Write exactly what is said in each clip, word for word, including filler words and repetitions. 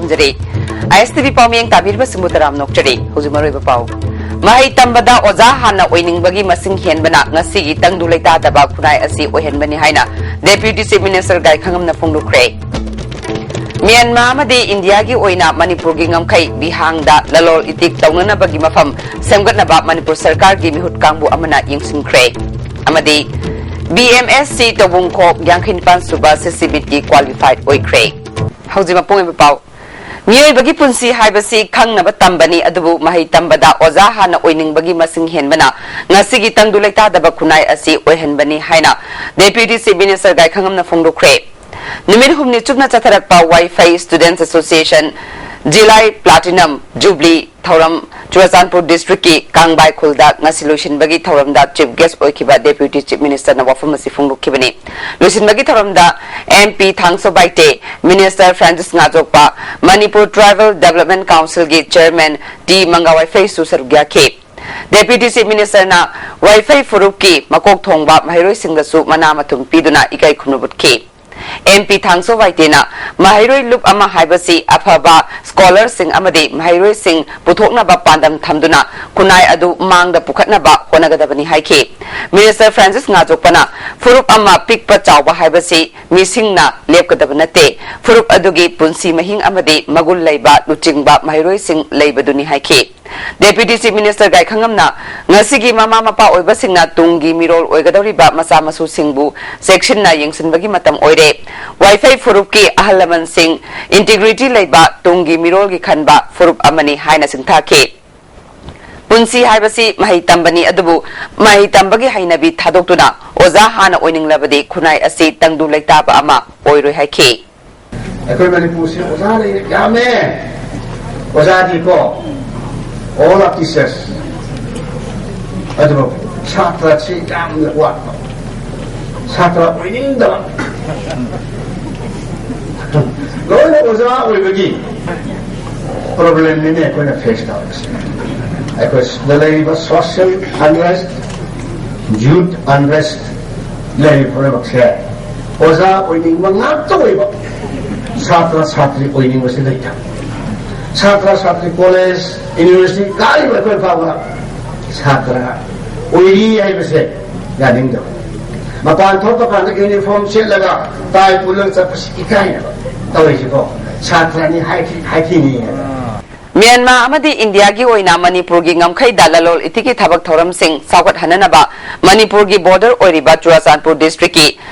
ꯖꯔꯤ꯫ ꯑꯥꯏ S T V ꯄꯥꯎꯃꯤꯌꯦꯡ ꯇꯥꯕꯤꯔꯤꯕꯁꯤꯡꯕꯨ ꯇꯔꯥꯝꯅ ꯑꯣꯛꯆꯔꯤ꯫ ꯍꯧꯖꯤꯛ ꯃꯔꯨꯑꯣꯏꯕ ꯄꯥꯎ꯫ ꯃꯍꯩ ꯇꯝꯕꯗ ꯑꯣꯖꯥ ꯍꯥꯟꯅ ꯑꯣꯏꯅꯤꯡꯕꯒꯤ ꯃꯁꯤꯡ ꯍꯦꯟꯕꯅ ꯉꯁꯤꯒꯤ ꯇꯪꯗꯨ ꯂꯩꯇꯥꯗꯕ ꯈꯨꯟꯅꯥꯏ ꯑꯁꯤ ꯑꯣꯏꯍꯟꯕꯅꯤ ꯍꯥꯏꯅ Deputy Chief Minister ꯒꯥꯏꯈꯪꯉꯝꯅ ꯐꯣꯡꯗꯣꯛꯈ꯭ꯔꯦ꯫ ꯃ꯭ꯌꯥꯟꯃꯥꯔ ꯑꯃꯗꯤ ꯏꯟꯗꯤꯌꯥꯒꯤ ꯑꯣꯏꯅ ꯃꯅꯤꯄꯨꯔꯒꯤ ꯉꯝꯈꯩ ꯕꯤꯍꯥꯡꯗ ꯂꯂꯣꯟ ꯏꯇꯤꯛ ꯇꯧꯅꯅꯕꯒꯤ ꯃꯐꯝ ꯁꯦꯝꯒꯠꯅꯕ ꯃꯅꯤꯄꯨꯔ ꯁꯔꯀꯥꯔꯒꯤ ꯃꯤꯍꯨꯠ ꯀꯥꯡꯕꯨ ꯑꯃꯅ ꯌꯦꯡꯁꯤꯟꯈ꯭ꯔꯦ꯫ ꯑꯃꯗꯤ ꯕꯤ ꯑꯦꯝ ꯑꯦꯁ ꯁꯤ ꯇꯧꯕꯨꯡꯈꯣꯛ ꯌꯥꯡꯈꯩ ꯅꯤꯄꯥꯟ ꯁꯨꯕ ꯁꯤ ꯁꯤ ꯕꯤꯠꯀꯤ qualified ꯑꯣꯏꯈ꯭ꯔꯦ꯫ ꯍꯧꯖꯤꯛ ꯃꯄꯨꯡ ꯑꯣꯏꯕ ꯄꯥꯎ꯫ ꯃꯤꯑꯣꯏꯕꯒꯤ ꯄꯨꯟꯁꯤ ꯍꯥꯏꯕꯁꯤ ꯈꯪꯅꯕ ꯇꯝꯕꯅꯤ, ꯑꯗꯨꯕꯨ ꯃꯍꯩ ꯇꯝꯕꯗ ꯑꯣꯖꯥ ꯍꯥꯟꯅ ꯑꯣꯏꯅꯤꯡꯕꯒꯤ ꯃꯁꯤꯡ ꯍꯦꯟꯕꯅ ꯉꯁꯤꯒꯤ ꯇꯪꯗꯨ ꯂꯩꯇꯥꯗꯕ ꯈꯨꯟꯅꯥꯏ ꯑꯁꯤ ꯑꯣꯏꯍꯟꯕꯅꯤ ꯍꯥꯏꯅ Deputy Chief Minister ꯒꯥꯏꯈꯪꯉꯝꯅ ꯐꯣꯡꯗꯣꯛꯈ꯭ꯔꯦ꯫ ꯅꯨꯃꯤꯠ ꯍꯨꯝꯅꯤ ꯆꯨꯞꯅ ꯆꯠꯊꯔꯛꯄ ꯋꯥꯏꯐꯩ Students Association ꯖꯤꯂꯥꯏ Platinum Jubilee ꯊꯧꯔꯝ ꯆꯨꯔꯆꯥꯟꯄꯨꯔ district ꯀꯤ ꯀꯥꯡꯕꯥꯏ ꯈꯨꯜꯗ ꯉꯁꯤ ꯂꯣꯏꯁꯤꯟꯕꯒꯤ ꯊꯧꯔꯝꯗ Chief Guest ꯑꯣꯏꯈꯤꯕ Deputy Chief Minister ꯅ ꯋꯥꯐꯝ ꯑꯁꯤ ꯐꯣꯡꯗꯣꯛꯈꯤꯕꯅꯤ꯫ ꯂꯣꯏꯁꯤꯟꯕꯒꯤ ꯊꯧꯔꯝꯗ M P Thangso Baite, Minister Francis ꯉꯥꯖꯣꯛꯄ, ꯃꯅꯤꯄꯨꯔ Tribal Development Council ꯒꯤ Chairman ꯇꯤ ꯃꯪꯒꯥ ꯋꯥꯏꯐꯩꯁꯨ ꯁꯔꯨꯛ ꯌꯥꯈꯤ꯫ Deputy Chief Minister ꯅ ꯋꯥꯏꯐꯩ ꯐꯨꯔꯨꯞꯀꯤ ꯃꯀꯣꯛ ꯊꯣꯡꯕ ꯃꯍꯩꯔꯣꯏꯁꯤꯡꯗꯁꯨ ꯃꯅꯥ ꯃꯊꯨꯝ ꯄꯤꯗꯨꯅ ꯏꯀꯥꯏ ꯈꯨꯝꯅꯕ ꯎꯠꯈꯤ꯫ M P ꯊꯥꯡꯁꯣ ꯋꯥꯏꯇꯦꯅ ꯃꯍꯩꯔꯣꯏ ꯂꯨꯞ ꯑꯃ ꯍꯥꯏꯕꯁꯤ ꯑꯐꯕ scholar ꯁꯤꯡ ꯑꯃꯗꯤ ꯃꯍꯩꯔꯣꯏꯁꯤꯡ ꯄꯨꯊꯣꯛꯅꯕ ꯄꯥꯟꯗꯝ ꯊꯝꯗꯨꯅ ꯈꯨꯟꯅꯥꯏ ꯑꯗꯨ ꯃꯥꯡꯗ ꯄꯨꯈꯠꯅꯕ ꯍꯣꯠꯅꯒꯗꯕꯅꯤ ꯍꯥꯏꯈꯤ꯫ Minister Francis ꯉꯥꯖꯣꯛꯄꯅ ꯐꯨꯔꯨꯞ ꯑꯃ ꯄꯤꯛꯄ ꯆꯥꯎꯕ ꯍꯥꯏꯕꯁꯤ ꯃꯤꯁꯤꯡꯅ ꯂꯦꯞꯀꯗꯕ ꯅꯠꯇꯦ, ꯐꯨꯔꯨꯞ ꯑꯗꯨꯒꯤ ꯄꯨꯟꯁꯤ ꯃꯍꯤꯡ ꯑꯃꯗꯤ ꯃꯒꯨꯟ ꯂꯩꯕ ꯂꯨꯆꯤꯡꯕ ꯃꯍꯩꯔꯣꯏꯁꯤꯡ ꯂꯩꯕꯗꯨꯅꯤ ꯍꯥꯏꯈꯤ꯫ Deputy Chief Minister ꯒꯥꯏꯈꯪꯉꯝꯅ ꯉꯁꯤꯒꯤ ꯃꯃꯥ ꯃꯄꯥ ꯑꯣꯏꯕꯁꯤꯡꯅ ꯇꯨꯡꯒꯤ ꯃꯤꯔꯣꯜ ꯑꯣꯏꯒꯗꯧꯔꯤꯕ ꯃꯆꯥ ꯃꯁꯨꯁꯤꯡꯕꯨ ꯆꯦꯛꯁꯤꯟꯅ ꯌꯦꯡꯁꯤꯟꯕꯒꯤ ꯃꯇꯝ ꯑꯣꯏꯔꯦ꯫ ꯋꯥꯏꯐꯩ ꯐꯨꯔꯨꯞꯀꯤ ꯑꯍꯜ ꯂꯃꯟꯁꯤꯡ integrity ꯂꯩꯕ ꯇꯨꯡꯒꯤ ꯃꯤꯔꯣꯜꯒꯤ ꯈꯟꯕ ꯐꯨꯔꯨꯞ ꯑꯃꯅꯤ ꯍꯥꯏꯅ ꯁꯤꯡꯊꯥꯈꯤ꯫ ꯄꯨꯟꯁꯤ ꯍꯥꯏꯕꯁꯤ ꯃꯍꯩ ꯇꯝꯕꯅꯤ, ꯑꯗꯨꯕꯨ ꯃꯍꯩ ꯇꯝꯕꯒꯤ ꯍꯩꯅꯕꯤ ꯊꯥꯗꯣꯛꯇꯨꯅ ꯑꯣꯖꯥ ꯍꯥꯟꯅ ꯑꯣꯏꯅꯤꯡꯂꯕꯗꯤ ꯈꯨꯟꯅꯥꯏ ꯑꯁꯤ ꯇꯪꯗꯨ ꯂꯩꯇꯥꯕ ꯑꯃ ꯑꯣꯏꯔꯣꯏ ꯍꯥꯏꯈꯤ꯫ ꯑꯩꯈꯣꯏ ꯃꯅꯤꯄꯨꯔꯁꯤ ꯑꯣꯖꯥ ꯂꯩꯔꯦ ꯌꯥꯝꯃꯦ꯫ ꯑꯣꯖꯥꯗꯤꯀꯣ, all are teachers꯫ ꯑꯗꯨꯕꯨ ꯁꯥꯇ꯭ꯔꯁꯤ ꯌꯥꯝꯅ ꯋꯥꯠꯄ꯫ ꯁꯥꯇ꯭ꯔ ꯑꯣꯏꯅꯤꯡꯗꯕ꯫ ꯂꯣꯏꯅ ꯑꯣꯖꯥ ꯑꯣꯏꯕꯒꯤ problemꯅꯤꯅꯦ ꯑꯩꯈꯣꯏꯅ face ꯇꯧꯔꯤꯁꯦ꯫ ꯑꯩꯈꯣꯏ ꯁꯤꯗ ꯂꯩꯔꯤꯕ social unrest, youth unrest ꯂꯩꯔꯤꯕ ꯄꯨꯝꯅꯃꯛꯁꯦ ꯑꯣꯖꯥ ꯑꯣꯏꯅꯤꯡꯕ ꯉꯥꯛꯇ ꯑꯣꯏꯕ꯫ ꯁꯥꯇ꯭ꯔ ꯁꯥꯇ꯭ꯔꯤ ꯑꯣꯏꯅꯤꯡꯕꯁꯤ ꯂꯩꯇꯕ꯫ ꯁꯥꯇ꯭ꯔ ꯁꯥꯇ꯭ꯔꯤ, ꯀꯣꯂꯦꯖ, ꯌꯨꯅꯤꯚꯔꯁꯤꯇꯤ ꯀꯥꯔꯤꯕ ꯑꯩꯈꯣꯏ ꯐꯥꯎꯕ ꯁꯥꯇ꯭ꯔ ꯑꯣꯏꯔꯤ ꯍꯥꯏꯕꯁꯦ ꯌꯥꯅꯤꯡꯗꯕ꯫ ꯃꯄꯥꯟ ꯊꯣꯛꯄ ꯀꯥꯟꯗ ꯌꯨꯅꯤꯐꯣꯔꯝ ꯁꯦꯠꯂꯒ ꯇꯥꯏ ꯄꯨꯜꯂꯒ ꯆꯠꯄꯁꯤ ꯏꯀꯥꯏꯅꯕ ꯇꯧꯔꯤꯁꯤꯀꯣ꯫ ꯁꯥꯇ꯭ꯔꯅꯤ ꯍꯥꯏꯈꯤ-, ꯍꯥꯏꯈꯤꯅꯤ ꯍꯥꯏꯅ꯫ ꯃ꯭ꯌꯥꯟꯃꯥꯔ ꯑꯃꯗꯤ ꯏꯟꯗꯤꯌꯥꯒꯤ ꯑꯣꯏꯅ ꯃꯅꯤꯄꯨꯔꯒꯤ ꯉꯝꯈꯩꯗ ꯂꯂꯣꯜ ꯏꯇꯤꯛꯀꯤ ꯊꯕꯛ ꯊꯧꯔꯝꯁꯤꯡ ꯆꯥꯎꯈꯠꯍꯟꯅꯅꯕ ꯃꯅꯤꯄꯨꯔꯒꯤ ꯕꯣꯔꯗꯔ ꯑꯣꯏꯔꯤꯕ ꯆꯨꯔꯥꯆꯥꯟꯄꯨꯔ ꯗꯤꯁꯇ꯭ꯔꯤꯛꯀꯤ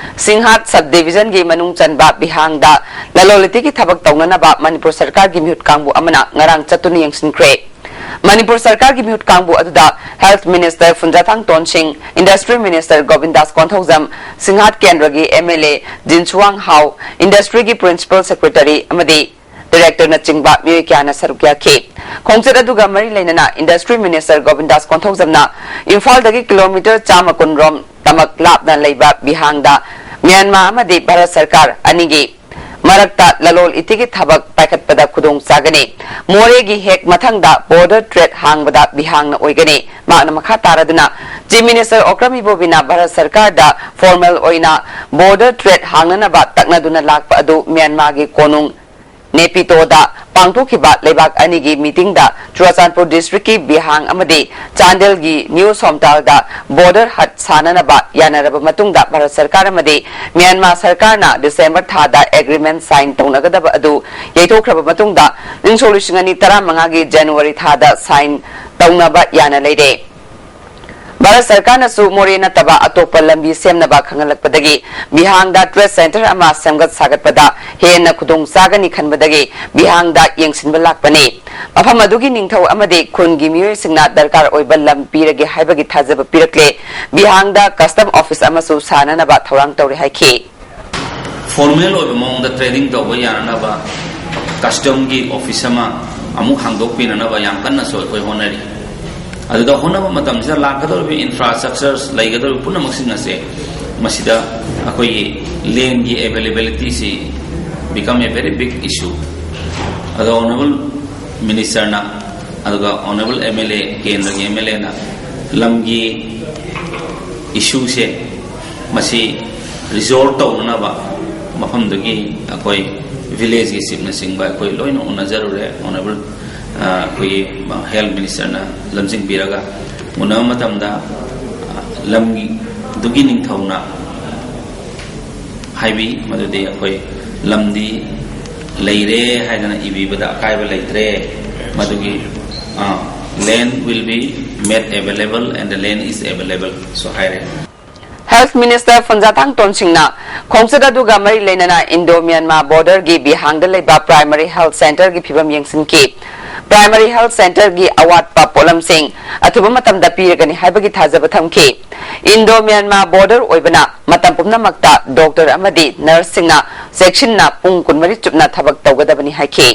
ꯁꯤꯡꯍꯥꯠ ꯁꯕ ꯗꯤꯕꯤꯖꯟꯒꯤ ꯃꯅꯨꯡ ꯆꯟꯕ ꯕꯤꯍꯥꯡꯗ ꯂꯂꯣꯜ ꯏꯇꯤꯛꯀꯤ ꯊꯕꯛ ꯇꯧꯅꯅꯕ ꯃꯅꯤꯄꯨꯔ ꯁꯔꯀꯥꯔꯒꯤ ꯃꯤꯍꯨꯠ ꯀꯥꯡꯕꯨ ꯑꯃꯅ ꯉꯔꯥꯡ ꯆꯠꯇꯨꯅ ꯌꯦꯡꯁꯤꯟꯈ꯭ꯔꯦ꯫ ꯃꯅꯤꯄꯨꯔ ꯁꯔꯀꯥꯔꯒꯤ ꯃꯤꯍꯨꯠ ꯀꯥꯡꯕꯨ ꯑꯗꯨꯗ health minister Phunzathang Tonsing, industry minister Govindas Konthoujam, Singhat ꯀꯦꯟꯗ꯭ꯔꯒꯤ M L A Ginsuan Hau, ꯏꯟꯗꯁꯇ꯭ꯔꯤꯒꯤ ꯄ꯭ꯔꯤꯟꯁꯤꯄꯜ ꯁꯦꯀ꯭ꯔꯦꯇꯔꯤ ꯑꯃꯗꯤ ꯗꯤꯔꯦꯛꯇꯔꯅꯆꯤꯡꯕ ꯃꯤꯑꯣꯏ ꯀꯌꯥꯅ ꯁꯔꯨꯛ ꯌꯥꯈꯤ꯫ ꯈꯣꯡꯆꯠ ꯑꯗꯨꯒ ꯃꯔꯤ ꯂꯩꯅꯅ ꯏꯟꯗꯁꯇ꯭ꯔꯤ ꯃꯤꯅꯤꯁꯇꯔ ꯒꯣꯕꯤꯟꯗꯥꯁ ꯀꯣꯟꯊꯧꯖꯝꯅ ꯏꯝꯐꯥꯜꯗꯒꯤ ꯀꯤꯂꯣꯃꯤꯇꯔ ꯆꯥꯝꯃ ꯀꯨꯟ ꯔꯣꯝ ꯇꯃꯛ ꯂꯥꯞꯅ ꯂꯩꯕ ꯕꯤꯍꯥꯡꯗ ꯃ꯭ꯌꯥꯟꯃꯥꯔ ꯑꯃꯗꯤ ꯚꯥꯔꯠ ꯁꯔꯀꯥꯔ ꯑꯅꯤꯒꯤ ꯃꯔꯛꯇ ꯂꯂꯣꯜ ꯏꯇꯤꯛꯀꯤ ꯊꯕꯛ ꯄꯥꯏꯈꯠꯄꯗ ꯈꯨꯗꯣꯡ ꯆꯥꯒꯅꯤ꯫ ꯃꯣꯔꯦꯒꯤ ꯍꯦꯛ ꯃꯊꯪꯗ ꯕꯣꯔꯗꯔ ꯇ꯭ꯔꯦꯗ ꯍꯥꯡꯕꯗ ꯕꯤꯍꯥꯡꯅ ꯑꯣꯏꯒꯅꯤ꯫ ꯃꯍꯥꯛꯅ ꯃꯈꯥ ꯇꯥꯔꯗꯨꯅ ꯆꯤꯐ ꯃꯤꯅꯤꯁꯇꯔ ꯑꯣꯀ꯭ꯔꯝ ꯏꯕꯣꯕꯤꯅ ꯚꯥꯔꯠ ꯁꯔꯀꯥꯔꯗ ꯐꯣꯔꯃꯦꯜ ꯑꯣꯏꯅ ꯕꯣꯔꯗꯔ ꯇ꯭ꯔꯦꯗ ꯍꯥꯡꯅꯅꯕ ꯇꯛꯅꯗꯨꯅ ꯂꯥꯛꯄ ꯑꯗꯨ ꯃ꯭ꯌꯥꯟꯃꯥꯔꯒꯤ ꯀꯣꯅꯨꯡ ꯅꯦꯄꯤꯇꯣꯗ ꯄꯥꯡꯊꯣꯛꯈꯤꯕ ꯂꯩꯕꯥꯛ ꯑꯅꯤꯒꯤ ꯃꯤꯇꯤꯡꯗ ꯆꯨꯔꯥꯆꯥꯟꯄꯨꯔ ꯗꯤꯁꯇ꯭ꯔꯤꯛꯀꯤ ꯕꯤꯍꯥꯡ ꯑꯃꯗꯤ ꯆꯥꯟꯗꯦꯜꯒꯤ ꯅ꯭ꯌꯨ ꯁꯣꯝꯇꯥꯜꯗ ꯕꯣꯔꯗꯔ ꯍꯠ ꯁꯥꯅꯅꯕ ꯌꯥꯅꯔꯕ ꯃꯇꯨꯡꯗ ꯚꯥꯔꯠ ꯁꯔꯀꯥꯔ ꯑꯃꯗꯤ ꯃ꯭ꯌꯥꯟꯃꯥꯔ ꯁꯔꯀꯥꯔꯅ ꯗꯤꯁꯦꯝꯕꯔ ꯊꯥꯗ ꯑꯦꯒ꯭ꯔꯤꯃꯦꯟ ꯁꯥꯏꯟ ꯇꯧꯅꯒꯗꯕ ꯑꯗꯨ ꯌꯩꯊꯣꯛꯈ꯭ꯔꯕ ꯃꯇꯨꯡꯗ ꯏꯪ ꯁꯣꯛ ꯂꯤꯁꯤꯡ ꯑꯅꯤ ꯇꯔꯥꯃꯉꯥꯒꯤ ꯖꯅꯋꯥꯔꯤ ꯊꯥꯗ ꯁꯥꯏꯟ ꯇꯧꯅꯕ ꯌꯥꯅ ꯂꯩꯔꯦ꯫ ꯚꯥꯔꯠ ꯁꯔꯀꯥꯔꯅꯁꯨ ꯃꯣꯔꯦ ꯅꯠꯇꯕ ꯑꯇꯣꯞꯄ ꯂꯝꯕꯤ ꯁꯦꯝꯅꯕ ꯈꯪꯍꯜꯂꯛꯄꯗꯒꯤ ꯕꯤꯍꯥꯡꯗ ꯇ꯭ꯔꯦꯗ ꯁꯦꯟꯇꯔ ꯑꯃ ꯁꯦꯝꯒꯠ ꯁꯥꯒꯠꯄꯗ ꯍꯦꯟꯅ ꯈꯨꯗꯣꯡ ꯆꯥꯒꯅꯤ ꯈꯟꯕꯗꯒꯤ ꯕꯤꯍꯥꯡꯗ ꯌꯦꯡꯁꯤꯟꯕ ꯂꯥꯛꯄꯅꯤ꯫ ꯃꯐꯝ ꯑꯗꯨꯒꯤ ꯅꯤꯡꯊꯧ ꯑꯃꯗꯤ ꯈꯨꯟꯒꯤ ꯃꯤꯑꯣꯏꯁꯤꯡꯅ ꯗꯔꯀꯥꯔ ꯑꯣꯏꯕ ꯂꯝ ꯄꯤꯔꯒꯦ ꯍꯥꯏꯕꯒꯤ ꯊꯥꯖꯕ ꯄꯤꯔꯛꯂꯦ꯫ ꯕꯤꯍꯥꯡꯗ ꯀꯁꯇꯝ ꯑꯣꯐꯤꯁ ꯑꯃꯁꯨ ꯁꯥꯅꯅꯕ ꯊꯧꯔꯥꯡ ꯇꯧꯔꯤ ꯍꯥꯏꯈꯤ꯫ ꯐꯣꯔꯃꯦꯜ ꯑꯣꯏꯕ ꯃꯑꯣꯡꯗ ꯇ꯭ꯔꯦꯗꯤꯡ ꯇꯧꯕ ꯌꯥꯅꯅꯕ ꯀꯁꯇꯝꯒꯤ ꯑꯣꯐꯤꯁ ꯑꯃ ꯑꯃꯨꯛ ꯍꯥꯡꯗꯣꯛꯄꯤꯅꯅꯕ ꯌꯥꯝ ꯀꯟꯅꯁꯨ ꯑꯩꯈꯣꯏ ꯍꯣꯠꯅꯔꯤ꯫ ꯑꯗꯨꯗ ꯍꯣꯠꯅꯕ ꯃꯇꯝꯁꯤꯗ ꯂꯥꯛꯀꯗꯧꯔꯤꯕ ꯏꯟꯐ꯭ꯔꯥꯁ꯭ꯇ꯭ꯔꯛꯆꯔꯁ ꯂꯩꯒꯗꯧꯔꯤꯕ ꯄꯨꯝꯅꯃꯛꯁꯤꯡ ꯑꯁꯦ ꯃꯁꯤꯗ ꯑꯩꯈꯣꯏꯒꯤ ꯂꯦꯟꯒꯤ ꯑꯦꯕꯦꯂꯦꯕꯤꯂꯤꯇꯤꯁꯤ become a very big issue꯫ ꯑꯗꯣ ꯑꯣꯅꯔꯦꯕꯜ ꯃꯤꯅꯤꯁꯇꯔꯅ ꯑꯗꯨꯒ ꯑꯣꯅꯔꯦꯕꯜ ꯑꯦꯝ ꯑꯦꯜ ꯑꯦ, ꯀꯦꯟꯗ꯭ꯔꯒꯤ ꯑꯦꯝ ꯑꯦꯜ ꯑꯦꯅ ꯂꯝꯒꯤ ꯏꯁꯨꯁꯦ ꯃꯁꯤ ꯔꯤꯖꯣꯜꯕ ꯇꯧꯅꯅꯕ ꯃꯐꯝꯗꯨꯒꯤ ꯑꯩꯈꯣꯏ ꯚꯤꯂꯦꯖꯀꯤ ꯆꯤꯞꯅꯆꯤꯡꯕ ꯑꯩꯈꯣꯏ ꯂꯣꯏꯅ ꯎꯅꯖꯔꯨꯔꯦ꯫ ꯑꯣꯅꯔꯦꯕꯜ ꯑꯩꯈꯣꯏꯒꯤ ꯍꯦꯜꯊ ꯃꯤꯅꯤꯁꯇꯔꯅ ꯂꯝꯖꯤꯡꯕꯤꯔꯒ ꯎꯅꯕ ꯃꯇꯝꯗ, ꯂꯝꯗꯨꯒꯤ ꯅꯤꯡꯊꯧꯅ ꯍꯥꯏꯕꯤ ꯃꯗꯨꯗꯤ ꯑꯩꯈꯣꯏ ꯂꯝꯗꯤ ꯂꯩꯔꯦ ꯍꯥꯏꯗꯅ ꯏꯕꯤꯕꯗ ꯑꯀꯥꯏꯕ ꯂꯩꯇ꯭ꯔꯦ꯫ ꯃꯗꯨꯒꯤ land will be made available and the land is available ꯁꯨ ꯍꯥꯏꯔꯦ꯫ ꯍꯦꯜꯊ ꯃꯤꯅꯤꯁꯇꯔ ꯐꯨꯟꯖꯥꯊꯥꯡ ꯇꯣꯟꯁꯤꯡꯅ ꯈꯣꯡꯆꯠ ꯑꯗꯨꯒ ꯃꯔꯤ ꯂꯩꯅꯅ ꯏꯟꯗꯣ ꯃ꯭ꯌꯥꯟꯃꯥꯔ ꯕꯣꯔꯗꯔꯒꯤ ꯕꯤꯍꯥꯡꯗ ꯂꯩꯕ ꯄ꯭ꯔꯥꯏꯃꯔꯤ ꯍꯦꯜꯊ ꯁꯦꯟꯇꯔꯒꯤ ꯐꯤꯕꯝ ꯌꯦꯡꯁꯤꯟꯈꯤ꯫ ꯄ꯭ꯔꯥꯏꯃꯔꯤ ꯍꯦꯜꯊ ꯁꯦꯟꯇꯔꯒꯤ ꯑꯋꯥꯠꯄ ꯄꯣꯠꯂꯝꯁꯤꯡ ꯑꯊꯨꯕ ꯃꯇꯝꯗ ꯄꯤꯔꯒꯅꯤ ꯍꯥꯏꯕꯒꯤ ꯊꯥꯖꯕ ꯊꯝꯈꯤ꯫ ꯏꯟꯗꯣ ꯃ꯭ꯌꯥꯟꯃꯥꯔ ꯕꯣꯔꯗꯔ ꯑꯣꯏꯕꯅ ꯃꯇꯝ ꯄꯨꯝꯅꯃꯛꯇ ꯗꯣꯛꯇꯔ ꯑꯃꯗꯤ ꯅꯔꯁꯁꯤꯡꯅ ꯆꯦꯛꯁꯤꯟꯅ ꯄꯨꯡ ꯀꯨꯟꯃꯔꯤ ꯆꯨꯞꯅ ꯊꯕꯛ ꯇꯧꯒꯗꯕꯅꯤ ꯍꯥꯏꯈꯤ꯫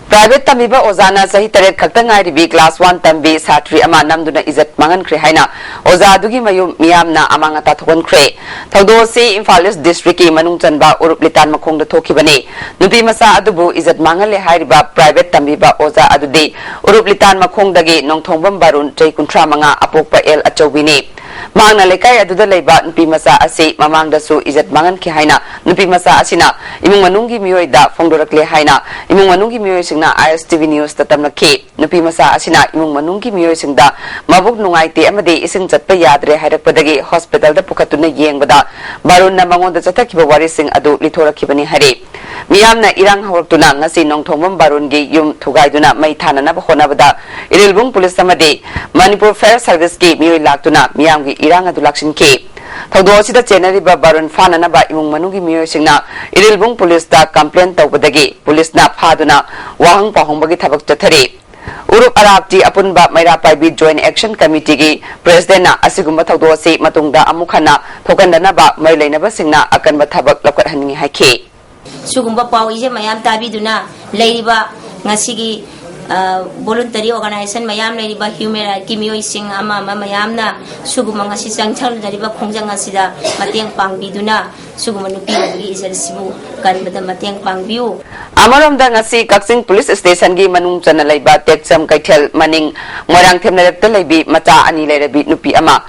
ꯄ꯭ꯔꯥꯏꯚꯦꯠ ꯇꯝꯕꯤꯕ ꯑꯣꯖꯥꯅ ꯆꯍꯤ ꯇꯔꯦꯠ ꯈꯛꯇ ꯉꯥꯏꯔꯤꯕꯤ ꯀ꯭ꯂꯥꯁ ꯋꯥꯟ ꯇꯝꯕꯤ ꯁꯥꯇ꯭ꯔꯤ ꯑꯃ ꯅꯝꯗꯨꯅ ꯏꯖꯠ ꯃꯥꯡꯍꯟꯈ꯭ꯔꯦ ꯍꯥꯏꯅ ꯑꯣꯖꯥ ꯑꯗꯨꯒꯤ ꯃꯌꯨꯝ ꯃꯤꯌꯥꯝꯅ ꯑꯃꯥꯡ ꯑꯇꯥ ꯊꯣꯛꯍꯟꯈ꯭ꯔꯦ꯫ ꯊꯧꯗꯣꯛ ꯑꯁꯤ ꯏꯝꯐꯥꯜ ꯏꯁ ꯗꯤꯁꯇ꯭ꯔꯤꯛꯀꯤ ꯃꯅꯨꯡ ꯆꯟꯕ ꯎꯔꯨꯞ ꯂꯤꯇꯥꯟ ꯃꯈꯣꯡꯗ ꯊꯣꯛꯈꯤꯕꯅꯤ꯫ ꯅꯨꯄꯤ ꯃꯆꯥ ꯑꯗꯨꯕꯨ ꯏꯖꯠ ꯃꯥꯡꯍꯜꯂꯦ ꯍꯥꯏꯔꯤꯕ ꯄ꯭ꯔꯥꯏꯚꯦꯠ ꯇꯝꯕꯤꯕ ꯑꯣꯖꯥ ꯑꯗꯨꯗꯤ ꯎꯔꯨꯞ ꯂꯤꯇꯥꯟ ꯃꯈꯣꯡꯗꯒꯤ ꯅꯣꯡꯊꯣꯡꯕꯝ ꯕꯥꯔꯨꯟ, ꯆꯍꯤ ꯀꯨꯟꯊ꯭ꯔꯥ ꯃꯉꯥ, ꯑꯄꯣꯛꯄ ꯑꯦꯜ ꯑꯆꯧꯕꯤꯅꯤ꯫ ꯃꯍꯥꯛꯅ ꯂꯩꯀꯥꯏ ꯑꯗꯨꯗ ꯂꯩꯕ ꯅꯨꯄꯤ ꯃꯆꯥ ꯑꯁꯤ ꯃꯃꯥꯡꯗꯁꯨ ꯏꯖꯠ ꯃꯥꯡꯍꯟꯈꯤ ꯍꯥꯏꯅ ꯅꯨꯄꯤ ꯃꯆꯥ ꯑꯁꯤꯅ ꯏꯃꯨꯡ ꯃꯅꯨꯡꯒꯤ ꯃꯤꯑꯣꯏꯗ ꯐꯣꯡꯗꯣꯔꯛꯂꯦ ꯍꯥꯏꯅ ꯏꯃꯨꯡ ꯃꯅꯨꯡꯒꯤ ꯃꯤꯑꯣꯏꯁꯤꯡꯅ ꯑꯥꯏ ꯑꯦꯁ ꯇꯤ ꯚꯤ ꯅ꯭ꯌꯨꯁꯇ ꯇꯝꯂꯛꯈꯤ꯫ ꯅꯨꯄꯤ ꯃꯆꯥ ꯑꯁꯤꯅ ꯏꯃꯨꯡ ꯃꯅꯨꯡꯒꯤ ꯃꯤꯑꯣꯏꯁꯤꯡꯗ ꯃꯕꯨꯛ ꯅꯨꯡꯉꯥꯏꯇꯦ ꯑꯃꯗꯤ ꯏꯁꯤꯡ ꯆꯠꯄ ꯌꯥꯗ꯭ꯔꯦ ꯍꯥꯏꯔꯛꯄꯗꯒꯤ ꯍꯣꯁꯄꯤꯇꯥꯜꯗ ꯄꯨꯈꯠꯇꯨꯅ ꯌꯦꯡꯕꯗ ꯕꯥꯔꯨꯟꯅ ꯃꯉꯣꯟꯗ ꯆꯠꯊꯈꯤꯕ ꯋꯥꯔꯤꯁꯤꯡ ꯑꯗꯨ ꯂꯤꯊꯣꯔꯛꯈꯤꯕꯅꯤ ꯍꯥꯏꯔꯤ꯫ ꯃꯤꯌꯥꯝꯅ ꯏꯔꯥꯡ ꯍꯧꯔꯛꯇꯨꯅ ꯉꯁꯤ ꯅꯣꯡꯊꯣꯡꯕꯝ ꯕꯥꯔꯨꯟꯒꯤ ꯌꯨꯝ ꯊꯨꯒꯥꯏꯗꯨꯅ ꯃꯩ ꯊꯥꯅꯅꯕ ꯍꯣꯠꯅꯕꯗ ꯏꯔꯤꯜꯕꯨꯡ ꯄꯨꯂꯤꯁ ꯑꯃꯗꯤ ꯃꯅꯤꯄꯨꯔ ꯐꯥꯌꯔ ꯁꯔꯚꯤꯁꯀꯤ ꯃꯤꯑꯣꯏ ꯂꯥꯛꯇꯨꯅ ꯃꯤꯌꯥꯝꯒꯤ ꯏꯔꯥꯡ ꯑꯗꯨ ꯂꯥꯛꯁꯤꯟꯈꯤ꯫ ꯊꯧꯗꯣꯛ ꯑꯁꯤꯗ ꯆꯦꯟꯅꯔꯤꯕ ꯕꯥꯔꯨꯟ ꯐꯥꯅꯅꯕ ꯏꯃꯨꯡ ꯃꯅꯨꯡꯒꯤ ꯃꯤꯑꯣꯏꯁꯤꯡꯅ ꯏꯔꯤꯜꯕꯨꯡ ꯄꯨꯂꯤꯁꯇ ꯀꯝꯄ꯭ꯂꯦꯟ ꯇꯧꯕꯗꯒꯤ ꯄꯨꯂꯤꯁꯅ ꯐꯥꯗꯨꯅ ꯋꯥꯍꯪ ꯄꯥꯎꯍꯪꯕꯒꯤ ꯊꯕꯛ ꯆꯠꯊꯔꯤ꯫ ꯎꯔꯨꯞ ꯑꯔꯥꯞꯇꯤ ꯑꯄꯨꯟꯕ ꯃꯩꯔꯥ ꯄꯥꯏꯕꯤ ꯖꯣꯏꯟ ꯑꯦꯛꯁꯟ ꯀꯃꯤꯇꯤꯒꯤ ꯄ꯭ꯔꯦꯁꯤꯗꯦꯟꯠꯅ ꯑꯁꯤꯒꯨꯝꯕ ꯊꯧꯗꯣꯛ ꯑꯁꯤ ꯃꯇꯨꯡꯗ ꯑꯃꯨꯛ ꯍꯟꯅ ꯊꯣꯛꯍꯟꯗꯅꯕ ꯃꯔꯤ ꯂꯩꯅꯕꯁꯤꯡꯅ ꯑꯀꯟꯕ ꯊꯕꯛ ꯂꯧꯈꯠꯍꯟꯅꯤꯡꯏ ꯍꯥꯏꯈꯤ꯫ ꯁꯤꯒꯨꯝꯕ ꯄꯥꯎ ꯏꯁꯦ ꯃꯌꯥꯝ ꯇꯥꯕꯤꯗꯨꯅ ꯂꯩꯔꯤꯕ ꯉꯁꯤꯒꯤ ꯚꯣꯂꯨꯟꯇꯔꯤ ꯑꯣꯔꯒꯅꯥꯏꯖꯦꯁꯟ ꯃꯌꯥꯝ ꯂꯩꯔꯤꯕ ꯍ꯭ꯌꯨꯃꯦꯟ ꯔꯥꯏꯠꯀꯤ ꯃꯤꯑꯣꯏꯁꯤꯡ ꯑꯃ ꯑꯃ ꯃꯌꯥꯝꯅ ꯁꯤꯒꯨꯝꯕ ꯉꯁꯤ ꯆꯪꯁꯤꯟꯅꯔꯤꯕ ꯈꯣꯡꯖꯪ ꯑꯁꯤꯗ ꯃꯇꯦꯡ ꯄꯥꯡꯕꯤꯗꯨꯅ ꯁꯤꯒꯨꯝꯕ ꯅꯨꯄꯤ ꯑꯗꯨꯒꯤ ꯏꯖꯠꯁꯤꯕꯨ ꯀꯟꯕꯗ ꯃꯇꯦꯡ ꯄꯥꯡꯕꯤꯌꯨ꯫ ꯑꯃꯔꯣꯝꯗ ꯉꯁꯤ ꯀꯛꯆꯤꯡ ꯄꯨꯂꯤꯁ ꯁ꯭ꯇꯦꯁꯟꯒꯤ ꯃꯅꯨꯡ ꯆꯟꯅ ꯂꯩꯕ ꯇꯦꯛꯆꯝ ꯀꯩꯊꯦꯜ ꯃꯅꯤꯡ ꯃꯣꯏꯔꯥꯡꯊꯦꯝ ꯂꯩꯔꯛꯇ ꯂꯩꯕꯤ ꯃꯆꯥ ꯑꯅꯤ ꯂꯩꯔꯕꯤ ꯅꯨꯄꯤ ꯑꯃ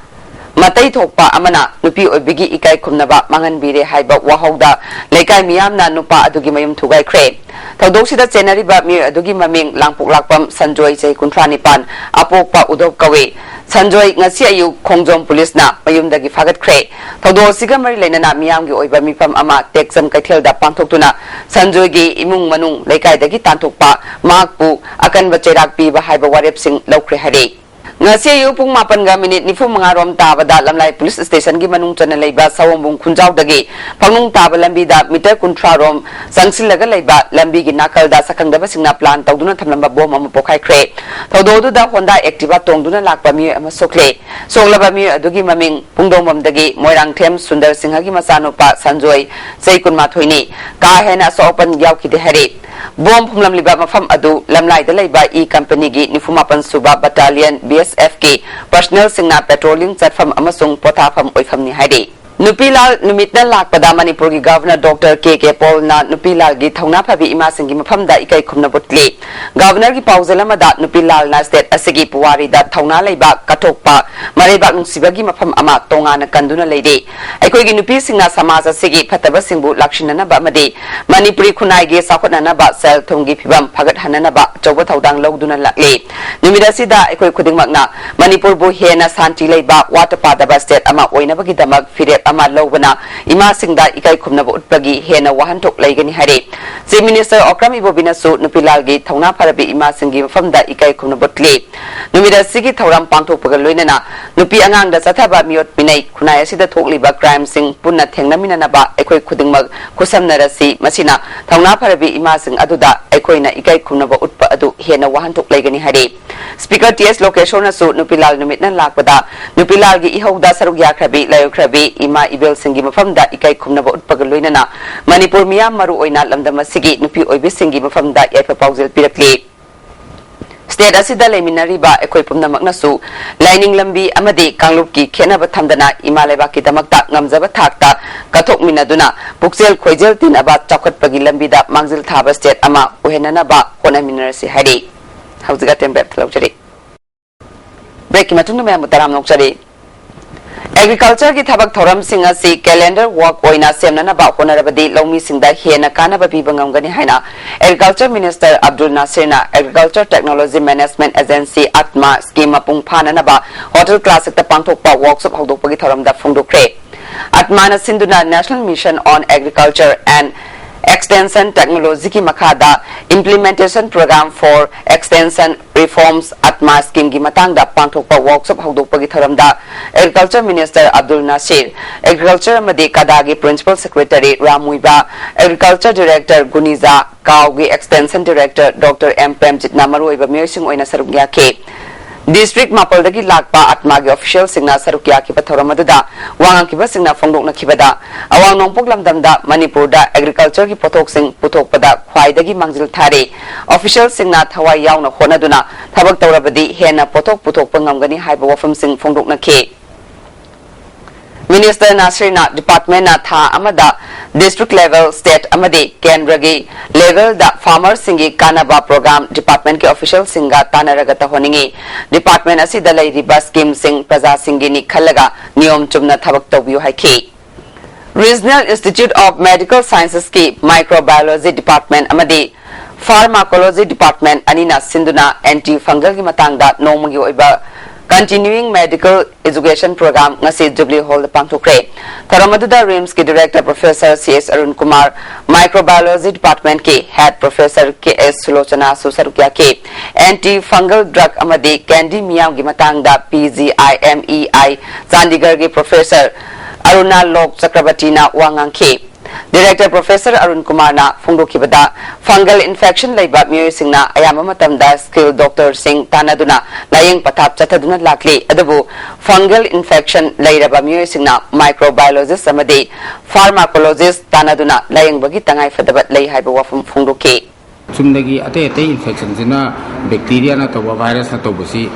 ꯃꯇꯩ ꯊꯣꯛꯄ ꯑꯃꯅ ꯅꯨꯄꯤ ꯑꯣꯏꯕꯤꯒꯤ ꯏꯀꯥꯏ ꯈꯨꯝꯅꯕ ꯃꯥꯡꯍꯟꯕꯤꯔꯦ ꯍꯥꯏꯕ ꯋꯥꯍꯧꯗ ꯂꯩꯀꯥꯏ ꯃꯤꯌꯥꯝꯅ ꯅꯨꯄꯥ ꯑꯗꯨꯒꯤ ꯃꯌꯨꯝ ꯊꯨꯒꯥꯏꯈ꯭ꯔꯦ꯫ ꯊꯧꯗꯣꯛꯁꯤꯗ ꯆꯦꯟꯅꯔꯤꯕ ꯃꯤꯑꯣꯏ ꯑꯗꯨꯒꯤ ꯃꯃꯤꯡ ꯂꯥꯡꯄꯣꯛꯂꯥꯛꯄꯝ ꯁꯟꯖꯣꯏ, ꯆꯍꯤ ꯀꯨꯟꯊ꯭ꯔꯥ ꯅꯤꯄꯥꯟ, ꯑꯄꯣꯛꯄ ꯎꯙꯣꯞ ꯀꯧꯏ꯫ ꯁꯟꯖꯣꯏ ꯉꯁꯤ ꯑꯌꯨꯛ ꯈꯣꯡꯖꯣꯝ ꯄꯨꯂꯤꯁꯅ ꯃꯌꯨꯝꯗꯒꯤ ꯐꯥꯒꯠꯈ꯭ꯔꯦ꯫ ꯊꯧꯗꯣꯛ ꯑꯁꯤꯒ ꯃꯔꯤ ꯂꯩꯅꯅ ꯃꯤꯌꯥꯝꯒꯤ ꯑꯣꯏꯕ ꯃꯤꯐꯝ ꯑꯃ ꯇꯦꯛꯆꯝ ꯀꯩꯊꯦꯜꯗ ꯄꯥꯡꯊꯣꯛꯇꯨꯅ ꯁꯟꯖꯣꯏꯒꯤ ꯏꯃꯨꯡ ꯃꯅꯨꯡ ꯂꯩꯀꯥꯏꯗꯒꯤ ꯇꯥꯟꯊꯣꯛꯄ, ꯃꯍꯥꯛꯄꯨ ꯑꯀꯟꯕ ꯆꯩꯔꯥꯛ ꯄꯤꯕ ꯍꯥꯏꯕ ꯋꯥꯔꯦꯞꯁꯤꯡ ꯂꯧꯈ꯭ꯔꯦ ꯍꯥꯏꯔꯤ꯫ ꯉꯁꯤ ꯑꯌꯨꯛ ꯄꯨꯡ ꯃꯥꯄꯟꯒ ꯃꯤꯅꯤꯠ ꯅꯤꯐꯨ ꯃꯉꯥ ꯔꯣꯝ ꯇꯥꯕꯗ ꯂꯝꯂꯥꯏ ꯄꯨꯂꯤꯁ ꯁ꯭ꯇꯦꯁꯟꯒꯤ ꯃꯅꯨꯡ ꯆꯟꯅ ꯂꯩꯕ ꯁꯑꯣꯝꯕꯨꯡ ꯈꯨꯟꯖꯥꯎꯗꯒꯤ ꯐꯛꯅꯨꯡ ꯇꯥꯕ ꯂꯝꯕꯤꯗ ꯃꯤꯇꯔ ꯀꯨꯟꯊ꯭ꯔꯥ ꯔꯣꯝ ꯆꯪꯁꯤꯜꯂꯒ ꯂꯩꯕ ꯂꯝꯕꯤꯒꯤ ꯅꯥꯀꯜꯗ ꯁꯛꯈꯪꯗꯕꯁꯤꯡꯅ ꯄ꯭ꯂꯥꯟ ꯇꯧꯗꯨꯅ ꯊꯝꯂꯝꯕ ꯕꯣꯝ ꯑꯃ ꯄꯣꯈꯥꯏꯈ꯭ꯔꯦ꯫ ꯊꯧꯗꯣꯛ ꯑꯗꯨꯗ ꯍꯣꯟꯗꯥ ꯑꯦꯛꯇꯤꯚꯥ ꯇꯣꯡꯗꯨꯅ ꯂꯥꯛꯄ ꯃꯤꯑꯣꯏ ꯑꯃ ꯁꯣꯛꯂꯦ꯫ ꯁꯣꯛꯂꯕ ꯃꯤꯑꯣꯏ ꯑꯗꯨꯒꯤ ꯃꯃꯤꯡ ꯄꯨꯡꯗꯣꯡꯕꯝꯗꯒꯤ ꯃꯣꯏꯔꯥꯡꯊꯦꯝ ꯁꯨꯟꯗꯔ ꯁꯤꯡꯍꯒꯤ ꯃꯆꯥꯅꯨꯄꯥ ꯁꯟꯖꯣꯏ, ꯆꯍꯤ ꯀꯨꯟꯃꯥꯊꯣꯏꯅꯤ꯫ ꯀꯥ ꯍꯦꯟꯅ ꯑꯁꯣꯛ ꯑꯄꯟ ꯌꯥꯎꯈꯤꯗꯦ ꯍꯥꯏꯔꯤ꯫ ꯕꯣꯝ ꯐꯨꯝꯂꯝꯂꯤꯕ ꯃꯐꯝ ꯑꯗꯨ ꯂꯝꯂꯥꯏꯗ ꯂꯩꯕ ꯏ ꯀꯝꯄꯅꯤꯒꯤ ꯅꯤꯐꯨ ꯃꯥꯄꯟ ꯁꯨꯕ ꯕꯠꯇꯥꯂꯤꯌꯟ, ꯕꯤ ꯑꯦꯁ ꯑꯦꯐꯀꯤ ꯄꯔꯁꯅꯦꯜꯁꯤꯡꯅ ꯄꯦꯇ꯭ꯔꯣꯂꯤꯡ ꯆꯠꯐꯝ ꯑꯃꯁꯨꯡ ꯄꯣꯊꯥꯐꯝ ꯑꯣꯏꯐꯝꯅꯤ ꯍꯥꯏꯔꯤ꯫ ꯅꯨꯄꯤ ꯂꯥꯜ ꯅꯨꯃꯤꯠꯅ ꯂꯥꯛꯄꯗ ꯃꯅꯤꯄꯨꯔꯒꯤ ꯒꯚꯔꯅꯔ ꯗꯣꯛꯇꯔ ꯀꯦ ꯀꯦ ꯄꯣꯜꯅ ꯅꯨꯄꯤ ꯂꯥꯜꯒꯤ ꯊꯧꯅꯥ ꯐꯕꯤ ꯏꯃꯥꯁꯤꯡꯒꯤ ꯃꯐꯝꯗ ꯏꯀꯥꯏ ꯈꯨꯝꯅꯕ ꯎꯠꯂꯤ꯫ ꯒꯚꯔꯅꯔꯒꯤ ꯄꯥꯎꯖꯦꯜ ꯑꯃꯗ ꯅꯨꯄꯤ ꯂꯥꯜꯅ ꯁ꯭ꯇꯦꯠ ꯑꯁꯤꯒꯤ ꯄꯨꯋꯥꯔꯤꯗ ꯊꯧꯅꯥ ꯂꯩꯕ, ꯀꯠꯊꯣꯛꯄ, ꯃꯔꯩꯕꯥꯛ ꯅꯨꯡꯁꯤꯕꯒꯤ ꯃꯐꯝ ꯑꯃ ꯇꯣꯉꯥꯟꯅ ꯀꯟꯗꯨꯅ ꯂꯩꯔꯤ꯫ ꯑꯩꯈꯣꯏꯒꯤ ꯅꯨꯄꯤꯁꯤꯡꯅ ꯁꯃꯥꯖ ꯑꯁꯤꯒꯤ ꯐꯠꯇꯕꯁꯤꯡꯕꯨ ꯂꯥꯛꯁꯤꯟꯅꯅꯕ ꯑꯃꯗꯤ ꯃꯅꯤꯄꯨꯔꯤ ꯈꯨꯟꯅꯥꯏꯒꯤ ꯆꯥꯎꯈꯠꯅꯅꯕ ꯁꯦꯜ ꯊꯨꯝꯒꯤ ꯐꯤꯕꯝ ꯐꯒꯠꯍꯟꯅꯅꯕ ꯑꯆꯧꯕ ꯊꯧꯗꯥꯡ ꯂꯧꯗꯨꯅ ꯂꯥꯛꯂꯤ꯫ ꯅꯨꯃꯤꯠ ꯑꯁꯤꯗ ꯑꯩꯈꯣꯏ ꯈꯨꯗꯤꯡꯃꯛꯅ ꯃꯅꯤꯄꯨꯔꯕꯨ ꯍꯦꯟꯅ ꯁꯥꯟꯇꯤ ꯂꯩꯕ, ꯋꯥꯠꯇ ꯄꯥꯗꯕ ꯁ꯭ꯇꯦꯠ ꯑꯃ ꯑꯣꯏꯅꯕꯒꯤꯗꯃꯛ ꯐꯤꯔꯦꯞ ꯑꯃ ꯂꯧꯕꯅ ꯏꯃꯥꯁꯤꯡꯗ ꯏꯀꯥꯏ ꯈꯨꯝꯅꯕ ꯎꯠꯄꯒꯤ ꯍꯦꯟꯅ ꯋꯥꯍꯟꯊꯣꯛ ꯂꯩꯒꯅꯤ ꯍꯥꯏꯔꯤ꯫ ꯆꯤꯐ ꯃꯤꯅꯤꯁꯇꯔ ꯑꯣꯀ꯭ꯔꯝ ꯏꯕꯣꯕꯤꯅꯁꯨ ꯅꯨꯄꯤ ꯂꯥꯜꯒꯤ ꯊꯧꯅꯥ ꯐꯔꯕꯤ ꯏꯃꯥꯁꯤꯡꯒꯤ ꯃꯐꯝꯗ ꯏꯀꯥꯏ ꯈꯨꯝꯅꯕ ꯎꯠꯂꯤ꯫ ꯅꯨꯃꯤꯠ ꯑꯁꯤꯒꯤ ꯊꯧꯔꯝ ꯄꯥꯡꯊꯣꯛꯄꯒ ꯂꯣꯏꯅꯅ ꯅꯨꯄꯤ ꯑꯉꯥꯡꯗ ꯆꯠꯊꯕ ꯃꯤꯑꯣꯠ ꯃꯤꯅꯩ, ꯈꯨꯟꯅꯥꯏ ꯑꯁꯤꯗ ꯊꯣꯛꯂꯤꯕ ꯀ꯭ꯔꯥꯏꯝꯁꯤꯡ ꯄꯨꯟꯅ ꯊꯦꯡꯅꯃꯤꯟꯅꯅꯕ ꯑꯩꯈꯣꯏ ꯈꯨꯗꯤꯡꯃꯛ ꯈꯨꯠꯁꯝꯅꯔꯁꯤ꯫ ꯃꯁꯤꯅ ꯊꯧꯅꯥ ꯐꯔꯕꯤ ꯏꯃꯥꯁꯤꯡ ꯑꯗꯨꯗ ꯑꯩꯈꯣꯏꯅ ꯏꯀꯥꯏ ꯈꯨꯝꯅꯕ ꯎꯠꯄ ꯑꯗꯨ ꯍꯦꯟꯅ ꯋꯥꯍꯟꯊꯣꯛ ꯂꯩꯒꯅꯤ ꯍꯥꯏꯔꯤ꯫ ꯁ꯭ꯄꯤꯀꯔ ꯇꯤ ꯑꯦꯁ ꯂꯣꯀꯦꯁꯣꯔꯅꯁꯨ ꯅꯨꯄꯤ ꯂꯥꯜ ꯅꯨꯃꯤꯠꯅ ꯂꯥꯛꯄꯗ ꯅꯨꯄꯤ ꯂꯥꯜꯒꯤ ꯏꯍꯧꯗ ꯁꯔꯨꯛ ꯌꯥꯈ꯭ꯔꯕꯤ, ꯂꯥꯏꯑꯣꯏꯈ꯭ꯔꯕꯤ ꯏꯃꯥ ꯏꯕꯦꯜꯁꯤꯡꯒꯤ ꯃꯐꯝꯗ ꯏꯀꯥꯏ ꯈꯨꯝꯅꯕ ꯎꯠꯄꯒ ꯂꯣꯏꯅꯅ ꯃꯅꯤꯄꯨꯔ ꯃꯤꯌꯥꯝ, ꯃꯔꯨ ꯑꯣꯏꯅ ꯂꯝꯗꯝ ꯑꯁꯤꯒꯤ ꯅꯨꯄꯤ ꯑꯣꯏꯕꯤꯁꯤꯡꯒꯤ ꯃꯐꯝꯗ ꯌꯥꯏꯐ ꯄꯥꯎꯖꯦꯜ ꯄꯤꯔꯛꯂꯤ꯫ ꯁ꯭ꯇꯦꯠ ꯑꯁꯤꯗ ꯂꯩꯃꯤꯟꯅꯔꯤꯕ ꯑꯩꯈꯣꯏ ꯄꯨꯝꯅꯃꯛꯅꯁꯨ ꯂꯥꯏꯅꯤꯡ ꯂꯝꯕꯤ ꯑꯃꯗꯤ ꯀꯥꯡꯂꯨꯞꯀꯤ ꯈꯦꯠꯅꯕ ꯊꯝꯗꯅ ꯏꯃꯥ ꯂꯩꯕꯥꯛꯀꯤꯗꯃꯛꯇ ꯉꯝꯖꯕ ꯊꯥꯛꯇ ꯀꯠꯊꯣꯛꯃꯤꯟꯅꯗꯨꯅ ꯄꯨꯛꯆꯦꯜ ꯈꯣꯏꯖꯦꯜ ꯇꯤꯟꯅꯕ ꯆꯥꯎꯈꯠꯄꯒꯤ ꯂꯝꯕꯤꯗ ꯃꯥꯡꯖꯤꯜ ꯊꯥꯕ ꯁ꯭ꯇꯦꯠ ꯑꯃ ꯑꯣꯏꯍꯟꯅꯅꯕ ꯍꯣꯠꯅꯃꯤꯟꯅꯔꯁꯤ ꯍꯥꯏꯔꯤ꯫ ꯍꯧꯖꯤꯛ ꯑꯇꯦꯟ ꯕ꯭ꯔꯦꯛ ꯂꯧꯖꯔꯤ꯫ ꯕ꯭ꯔꯦꯛꯀꯤ ꯃꯇꯨꯡꯗ ꯃꯌꯥꯝꯕꯨ ꯇꯔꯥꯝꯅ ꯑꯣꯛꯆꯔꯤ꯫ Agriculture-ꯒꯤ ꯊꯕꯛ ꯊꯧꯔꯝꯁꯤꯡ ꯑꯁꯤ calendar work ꯑꯣꯏꯅ ꯁꯦꯝꯅꯅꯕ ꯍꯣꯠꯅꯔꯕꯗꯤ ꯂꯧꯃꯤꯁꯤꯡꯗ ꯍꯦꯟꯅ ꯀꯥꯟꯅꯕ ꯄꯤꯕ ꯉꯝꯒꯅꯤ ꯍꯥꯏꯅ Agriculture Minister Abdul Nasir-ꯅ Agriculture Technology Management Agency, ATMA, scheme ꯃꯄꯨꯡ ꯐꯥꯅꯅꯕ Hotel Classic-ꯇ ꯄꯥꯡꯊꯣꯛꯄ workshop ꯍꯧꯗꯣꯛꯄꯒꯤ ꯊꯧꯔꯝꯗ ꯐꯣꯡꯗꯣꯛꯈ꯭ꯔꯦ꯫ ATMA-ꯅ ꯁꯤꯟꯗꯨꯅ National Mission on Agriculture and Extension Technology-ꯒꯤ ꯃꯈꯥꯗ Implementation Program for Extension Reforms, ATMA scheme-ꯒꯤ ꯃꯇꯥꯡꯗ ꯄꯥꯡꯊꯣꯛꯄ workshop ꯍꯧꯗꯣꯛꯄꯒꯤ ꯊꯧꯔꯝꯗ Agriculture Minister Abdul Nasir, Agriculture ꯑꯃꯗꯤ CADA-ꯒꯤ Principal Secretary Ram ꯃꯨꯏꯕꯥ, Agriculture Director ꯒꯨꯅꯤꯖꯥ, CAW-ꯒꯤ Extension Director Doctor M ꯄ꯭ꯔꯦꯝꯖꯤꯠꯅ ꯃꯔꯨꯑꯣꯏꯕ ꯃꯤꯑꯣꯏꯁꯤꯡ ꯑꯣꯏꯅ ꯁꯔꯨꯛ ꯌꯥꯈꯤ꯫ District ꯃꯥꯄꯜꯗꯒꯤ ꯂꯥꯛꯄ ATMA-ꯒꯤ official-ꯁꯤꯡꯅ ꯁꯔꯨꯛ ꯌꯥꯈꯤꯕ ꯊꯧꯔꯝ ꯑꯗꯨꯗ ꯋꯥ ꯉꯥꯡꯈꯤꯕꯁꯤꯡꯅ ꯐꯣꯡꯗꯣꯛꯅꯈꯤꯕꯗ, ꯑꯋꯥꯡ ꯅꯣꯡꯄꯣꯛ ꯂꯝꯗꯝꯗ ꯃꯅꯤꯄꯨꯔꯗ Agriculture-ꯒꯤ ꯄꯣꯠꯊꯣꯛꯁꯤꯡ ꯄꯨꯊꯣꯛꯄꯗ ꯈ꯭ꯋꯥꯏꯗꯒꯤ ꯃꯥꯡꯖꯤꯜ ꯊꯥꯔꯤ꯫ Official-ꯁꯤꯡꯅ ꯊꯋꯥꯏ ꯌꯥꯎꯅ ꯍꯣꯠꯅꯗꯨꯅ ꯊꯕꯛ ꯇꯧꯔꯕꯗꯤ ꯍꯦꯟꯅ ꯄꯣꯠꯊꯣꯛ ꯄꯨꯊꯣꯛꯄ ꯉꯝꯒꯅꯤ ꯍꯥꯏꯕ ꯋꯥꯐꯝꯁꯤꯡ ꯐꯣꯡꯗꯣꯛꯅꯈꯤ꯫ Minister ꯅꯥꯁꯤꯔꯅ department-ꯅ ꯊꯥ ꯑꯃꯗ district level, state ꯑꯃꯗꯤ ꯀꯦꯟꯗ꯭ꯔꯒꯤ level-ꯗ farmer-ꯁꯤꯡꯒꯤ ꯀꯥꯟꯅꯕ program department-ꯀꯤ official-ꯁꯤꯡꯒ ꯇꯥꯟꯅꯔꯒ ꯇꯧꯍꯟꯅꯤꯡꯏ꯫ Department ꯑꯁꯤꯗ ꯂꯩꯔꯤꯕ scheme-ꯁꯤꯡ ꯄ꯭ꯔꯖꯥꯁꯤꯡꯒꯤꯅꯤ ꯈꯜꯂꯒ ꯅꯤꯌꯣꯝ ꯆꯨꯝꯅ ꯊꯕꯛ ꯇꯧꯕꯤꯌꯨ ꯍꯥꯏꯈꯤ꯫ Regional Institute of Medical Sciences-ꯀꯤ Microbiology Department ꯑꯃꯗꯤ Pharmacology Department ꯑꯅꯤꯅ ꯁꯤꯟꯗꯨꯅ anti fungal-ꯒꯤ ꯃꯇꯥꯡꯗ ꯅꯣꯡꯃꯒꯤ ꯑꯣꯏꯕ Continuing Medical Education Program ꯉꯁꯤ Jubilee Hall-ꯗ ꯄꯥꯡꯊꯣꯛꯈ꯭ꯔꯦ꯫ ꯊꯧꯔꯝ ꯑꯗꯨꯗ RIMS-ꯀꯤ Director Professor C H Arun Kumar, Microbiology Department-ꯀꯤ Head Professor K S Sulochana-ꯁꯨ ꯁꯔꯨꯛ ꯌꯥꯈꯤ꯫ Anti fungal drug ꯑꯃꯗꯤ candy ꯃꯤꯌꯥꯝꯒꯤ ꯃꯇꯥꯡꯗ P G I M E I Chandigarh-ꯒꯤ Professor Aruna Lok Chakrabarty-ꯅ ꯋꯥ ꯉꯥꯡꯈꯤ꯫ Director Professor Arun Kumar-ꯅ ꯐꯣꯡꯗꯣꯛꯈꯤꯕꯗ, fungal infection ꯂꯩꯕ ꯃꯤꯑꯣꯏꯁꯤꯡꯅ ꯑꯌꯥꯝꯕ ꯃꯇꯝꯗ skilled doctor-ꯁꯤꯡ ꯇꯥꯟꯅꯗꯨꯅ ꯂꯥꯌꯦꯡ ꯄꯊꯥꯞ ꯆꯠꯊꯗꯨꯅ ꯂꯥꯛꯂꯤ꯫ ꯑꯗꯨꯕꯨ fungal infection ꯂꯩꯔꯕ ꯃꯤꯑꯣꯏꯁꯤꯡꯅ microbiologist ꯑꯃꯗꯤ pharmacologist ꯇꯥꯟꯅꯗꯨꯅ ꯂꯥꯌꯦꯡꯕꯒꯤ ꯇꯉꯥꯏꯐꯗꯕ ꯂꯩ ꯍꯥꯏꯕ ꯋꯥꯐꯝ ꯐꯣꯡꯗꯣꯛꯈꯤ꯫ ꯆꯨꯝꯅꯒꯤ ꯑꯇꯩ ꯑꯇꯩ infection-ꯁꯤꯅ bacteria-ꯅ ꯇꯧꯕ, virus-ꯅ ꯇꯧꯕꯁꯤ,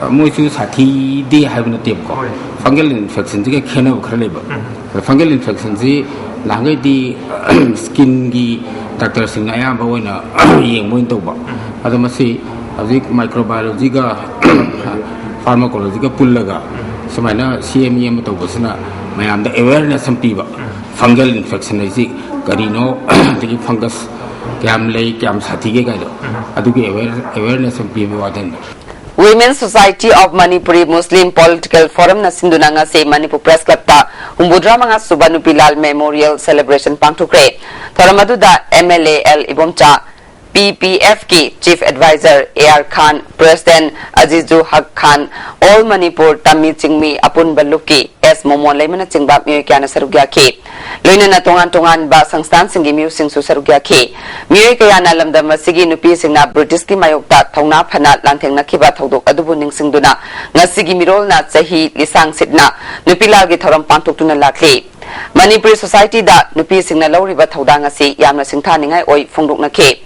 ꯑ, ꯃꯣꯏꯁꯨ ꯁꯥꯊꯤꯗꯦ ꯍꯥꯏꯕ ꯅꯠꯇꯦꯕꯀꯣ꯫ ꯍꯣꯏ꯫ Fungal infection-ꯁꯤꯒ ꯈꯦꯠꯅꯕ ꯈꯔ ꯂꯩꯕ꯫ ꯎꯝ꯫ Fungal infection-ꯁꯤ ꯅꯍꯥꯟꯈꯩꯗꯤ skin-ꯒꯤ doctor-ꯁꯤꯡꯅ ꯑꯌꯥꯝꯕ ꯑꯣꯏꯅ ꯌꯦꯡꯕ ꯑꯣꯏꯅ ꯇꯧꯕ꯫ ꯎꯝ꯫ ꯑꯗꯣ ꯃꯁꯤ ꯍꯧꯖꯤꯛ microbiology-ꯒ pharmacology-ꯒ ꯄꯨꯜꯂꯒ, ꯎꯝ꯫ ꯁꯨꯃꯥꯏꯅ ꯁꯤ ꯑꯦꯝ ꯏ ꯑꯃ ꯇꯧꯕꯁꯤꯅ ꯃꯌꯥꯝꯗ ꯑꯦꯋꯦꯌꯔꯅꯦꯁ ꯑꯃ ꯄꯤꯕ, ꯐꯪꯒꯜ ꯏꯟꯐꯦꯛꯁꯟ ꯍꯥꯏꯁꯤ ꯀꯔꯤꯅꯣ, ꯑꯗꯒꯤ ꯐꯪꯒꯁ ꯀꯌꯥꯝ ꯂꯩ, ꯀꯌꯥꯝ ꯁꯥꯊꯤꯒꯦ ꯀꯥꯏꯗꯣ, ꯑꯗꯨꯒꯤ ꯑꯦꯋꯦꯌꯔꯅꯦꯁ ꯑꯃ ꯄꯤꯕ ꯋꯥꯗꯅꯤ꯫ Women Society of Manipuri Muslim Political Forumꯅ ꯁꯤꯟꯗꯨꯅ ꯉꯁꯤ ꯃꯅꯤꯄꯨꯔ ꯄ꯭ꯔꯦꯁ ꯀ꯭ꯂꯕꯇ ꯍꯨꯝꯐꯨꯇꯔꯥ ꯃꯉꯥ ꯁꯨꯕ ꯅꯨꯄꯤꯂꯥꯜ ꯃꯦꯃꯣꯔꯤꯌꯦꯜ ꯁꯦꯂꯦꯕ꯭ꯔꯦꯁꯟ ꯄꯥꯡꯊꯣꯛꯈ꯭ꯔꯦ꯫ ꯊꯧꯔꯝ ꯑꯗꯨꯗ M L A L Ibomcha, P P ꯑꯦꯐꯀꯤ chief advisor A R Khan, president Aziju Haq Khan, all Manipur ꯇꯝꯃꯤ ꯆꯤꯡꯃꯤ ꯑꯄꯨꯟꯕ ꯂꯨꯞꯀꯤ ꯑꯦꯁ ꯃꯣꯃꯣꯟ ꯂꯩꯃꯅꯆꯤꯡꯕ ꯃꯤꯑꯣꯏ ꯀꯌꯥꯅ ꯁꯔꯨꯛ ꯌꯥꯈꯤ꯫ ꯂꯣꯏꯅꯅ ꯇꯣꯉꯥꯟ ꯇꯣꯉꯥꯟꯕ ꯁꯪꯁꯊꯥꯟꯁꯤꯡꯒꯤ ꯃꯤꯑꯣꯏꯁꯤꯡꯁꯨ ꯁꯔꯨꯛ ꯌꯥꯈꯤ꯫ ꯃꯤꯑꯣꯏ ꯀꯌꯥꯅ ꯂꯝꯗꯝ ꯑꯁꯤꯒꯤ ꯅꯨꯄꯤꯁꯤꯡꯅ ꯕ꯭ꯔꯤꯇꯤꯁꯀꯤ ꯃꯥꯌꯣꯛꯇ ꯊꯧꯅꯥ ꯐꯅ ꯂꯥꯟꯊꯦꯡꯅꯈꯤꯕ ꯊꯧꯗꯣꯛ ꯑꯗꯨꯕꯨ ꯅꯤꯡꯁꯤꯡꯗꯨꯅ ꯉꯁꯤꯒꯤ ꯃꯤꯔꯣꯜꯅ ꯆꯍꯤ ꯂꯤꯁꯥꯡ ꯁꯤꯠꯅ ꯅꯨꯄꯤꯂꯥꯜꯒꯤ ꯊꯧꯔꯝ ꯄꯥꯡꯊꯣꯛꯇꯨꯅ ꯂꯥꯛꯂꯤ꯫ ꯃꯅꯤꯄꯨꯔꯤ ꯁꯣꯁꯥꯏꯇꯤꯗ ꯅꯨꯄꯤꯁꯤꯡꯅ ꯂꯧꯔꯤꯕ ꯊꯧꯗꯥꯡ ꯑꯁꯤ ꯌꯥꯝꯅ ꯁꯤꯡꯊꯥꯅꯤꯡꯉꯥꯏ ꯑꯣꯏ ꯐꯣꯡꯗꯣꯛꯅꯈꯤ꯫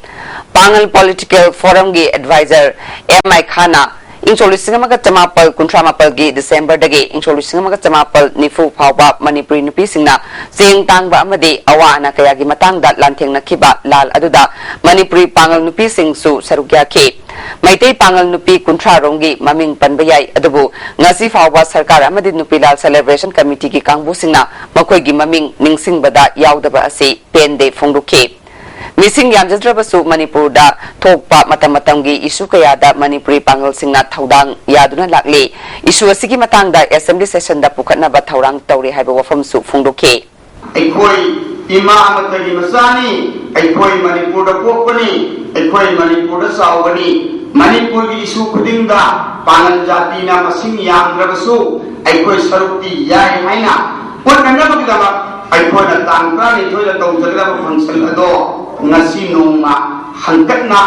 ꯄꯥꯡꯒꯜ ꯄꯣꯂꯤꯇꯤꯀꯦꯜ ꯐꯣꯔꯝꯒꯤ ꯑꯦꯗꯚꯥꯏꯖꯔ ꯑꯦꯝ ꯑꯥꯏ ꯈꯥꯟꯅ ꯏꯪ ꯁꯣꯛ ꯂꯤꯁꯤꯡ ꯑꯃꯒ ꯆꯃꯥꯄꯜ ꯀꯨꯟꯊ꯭ꯔꯥ ꯃꯥꯄꯜꯒꯤ ꯗꯤꯁꯦꯝꯕꯔꯗꯒꯤ ꯏꯪ ꯁꯣꯛ ꯂꯤꯁꯤꯡ ꯑꯃꯒ ꯆꯃꯥꯄꯜ ꯅꯤꯐꯨ ꯐꯥꯎꯕ ꯃꯅꯤꯄꯨꯔꯤ ꯅꯨꯄꯤꯁꯤꯡꯅ ꯆꯦꯡ ꯇꯥꯡꯕ ꯑꯃꯗꯤ ꯑꯋꯥ ꯑꯅꯥ ꯀꯌꯥꯒꯤ ꯃꯇꯥꯡꯗ ꯂꯥꯟꯊꯦꯡꯅꯈꯤꯕ ꯂꯥꯜ ꯑꯗꯨꯗ ꯃꯅꯤꯄꯨꯔꯤ ꯄꯥꯡꯒꯜ ꯅꯨꯄꯤꯁꯤꯡꯁꯨ ꯁꯔꯨꯛ ꯌꯥꯈꯤ꯫ ꯃꯩꯇꯩ ꯄꯥꯡꯒꯜ ꯅꯨꯄꯤ ꯀꯨꯟꯊ꯭ꯔꯥ ꯔꯣꯝꯒꯤ ꯃꯃꯤꯡ ꯄꯟꯕ ꯌꯥꯏ, ꯑꯗꯨꯕꯨ ꯉꯁꯤ ꯐꯥꯎꯕ ꯁꯔꯀꯥꯔ ꯑꯃꯗꯤ ꯅꯨꯄꯤꯂꯥꯜ ꯁꯦꯂꯦꯕ꯭ꯔꯦꯁꯟ ꯀꯃꯤꯇꯤꯒꯤ ꯀꯥꯡꯕꯨꯁꯤꯡꯅ ꯃꯈꯣꯏꯒꯤ ꯃꯃꯤꯡ ꯅꯤꯡꯁꯤꯡꯕꯗ ꯌꯥꯎꯗꯕ ꯑꯁꯤ ꯄꯦꯟꯗꯦ ꯐꯣꯡꯗꯣꯛꯈꯤ꯫ ꯃꯤꯁꯤꯡ ꯌꯥꯝꯖꯗ꯭ꯔꯕꯁꯨ ꯃꯅꯤꯄꯨꯔꯗ ꯊꯣꯛꯄ ꯃꯇꯝ ꯃꯇꯝꯒꯤ ꯏꯁꯨ ꯀꯌꯥꯗ ꯃꯅꯤꯄꯨꯔꯤ ꯄꯥꯡꯒꯜꯁꯤꯡꯅ ꯊꯧꯗꯥꯡ ꯌꯥꯗꯨꯅ ꯂꯥꯛꯂꯤ꯫ ꯏꯁꯨ ꯑꯁꯤꯒꯤ ꯃꯇꯥꯡꯗ ꯑꯦꯁꯦꯝꯕ꯭ꯂꯤ ꯁꯦꯁꯟꯗ ꯄꯨꯈꯠꯅꯕ ꯊꯧꯔꯥꯡ ꯇꯧꯔꯤ ꯍꯥꯏꯕ ꯋꯥꯐꯝꯁꯨ ꯐꯣꯡꯗꯣꯛꯈꯤ꯫ ꯑꯩꯈꯣꯏ ꯏꯃꯥ ꯑꯃꯠꯇꯒꯤ ꯃꯆꯥꯅꯤ, ꯑꯩꯈꯣꯏ ꯃꯅꯤꯄꯨꯔꯗ ꯄꯣꯛꯄꯅꯤ, ꯑꯩꯈꯣꯏ ꯃꯅꯤꯄꯨꯔꯗ ꯆꯥꯎꯕꯅꯤ꯫ ꯃꯅꯤꯄꯨꯔꯒꯤ ꯏꯁꯨ ꯈꯨꯗꯤꯡꯗ ꯄꯥꯉꯜ ꯖꯥꯇꯤꯅ ꯃꯁꯤꯡ ꯌꯥꯝꯗ꯭ꯔꯕꯁꯨ ꯑꯩꯈꯣꯏ ꯁꯔꯨꯛꯇꯤ ꯌꯥꯏ ꯍꯥꯏꯅ ꯎꯠꯅꯅꯕꯒꯤꯗꯃꯛ ꯑꯩꯈꯣꯏꯅ ꯇꯥꯡ ꯇꯔꯥꯅꯤꯊꯣꯏꯗ ꯇꯧꯖꯒꯗꯕ ꯐꯪꯁꯟ ꯑꯗꯣ ꯉꯁꯤ ꯅꯣꯡꯃ ꯍꯪꯀꯠꯅ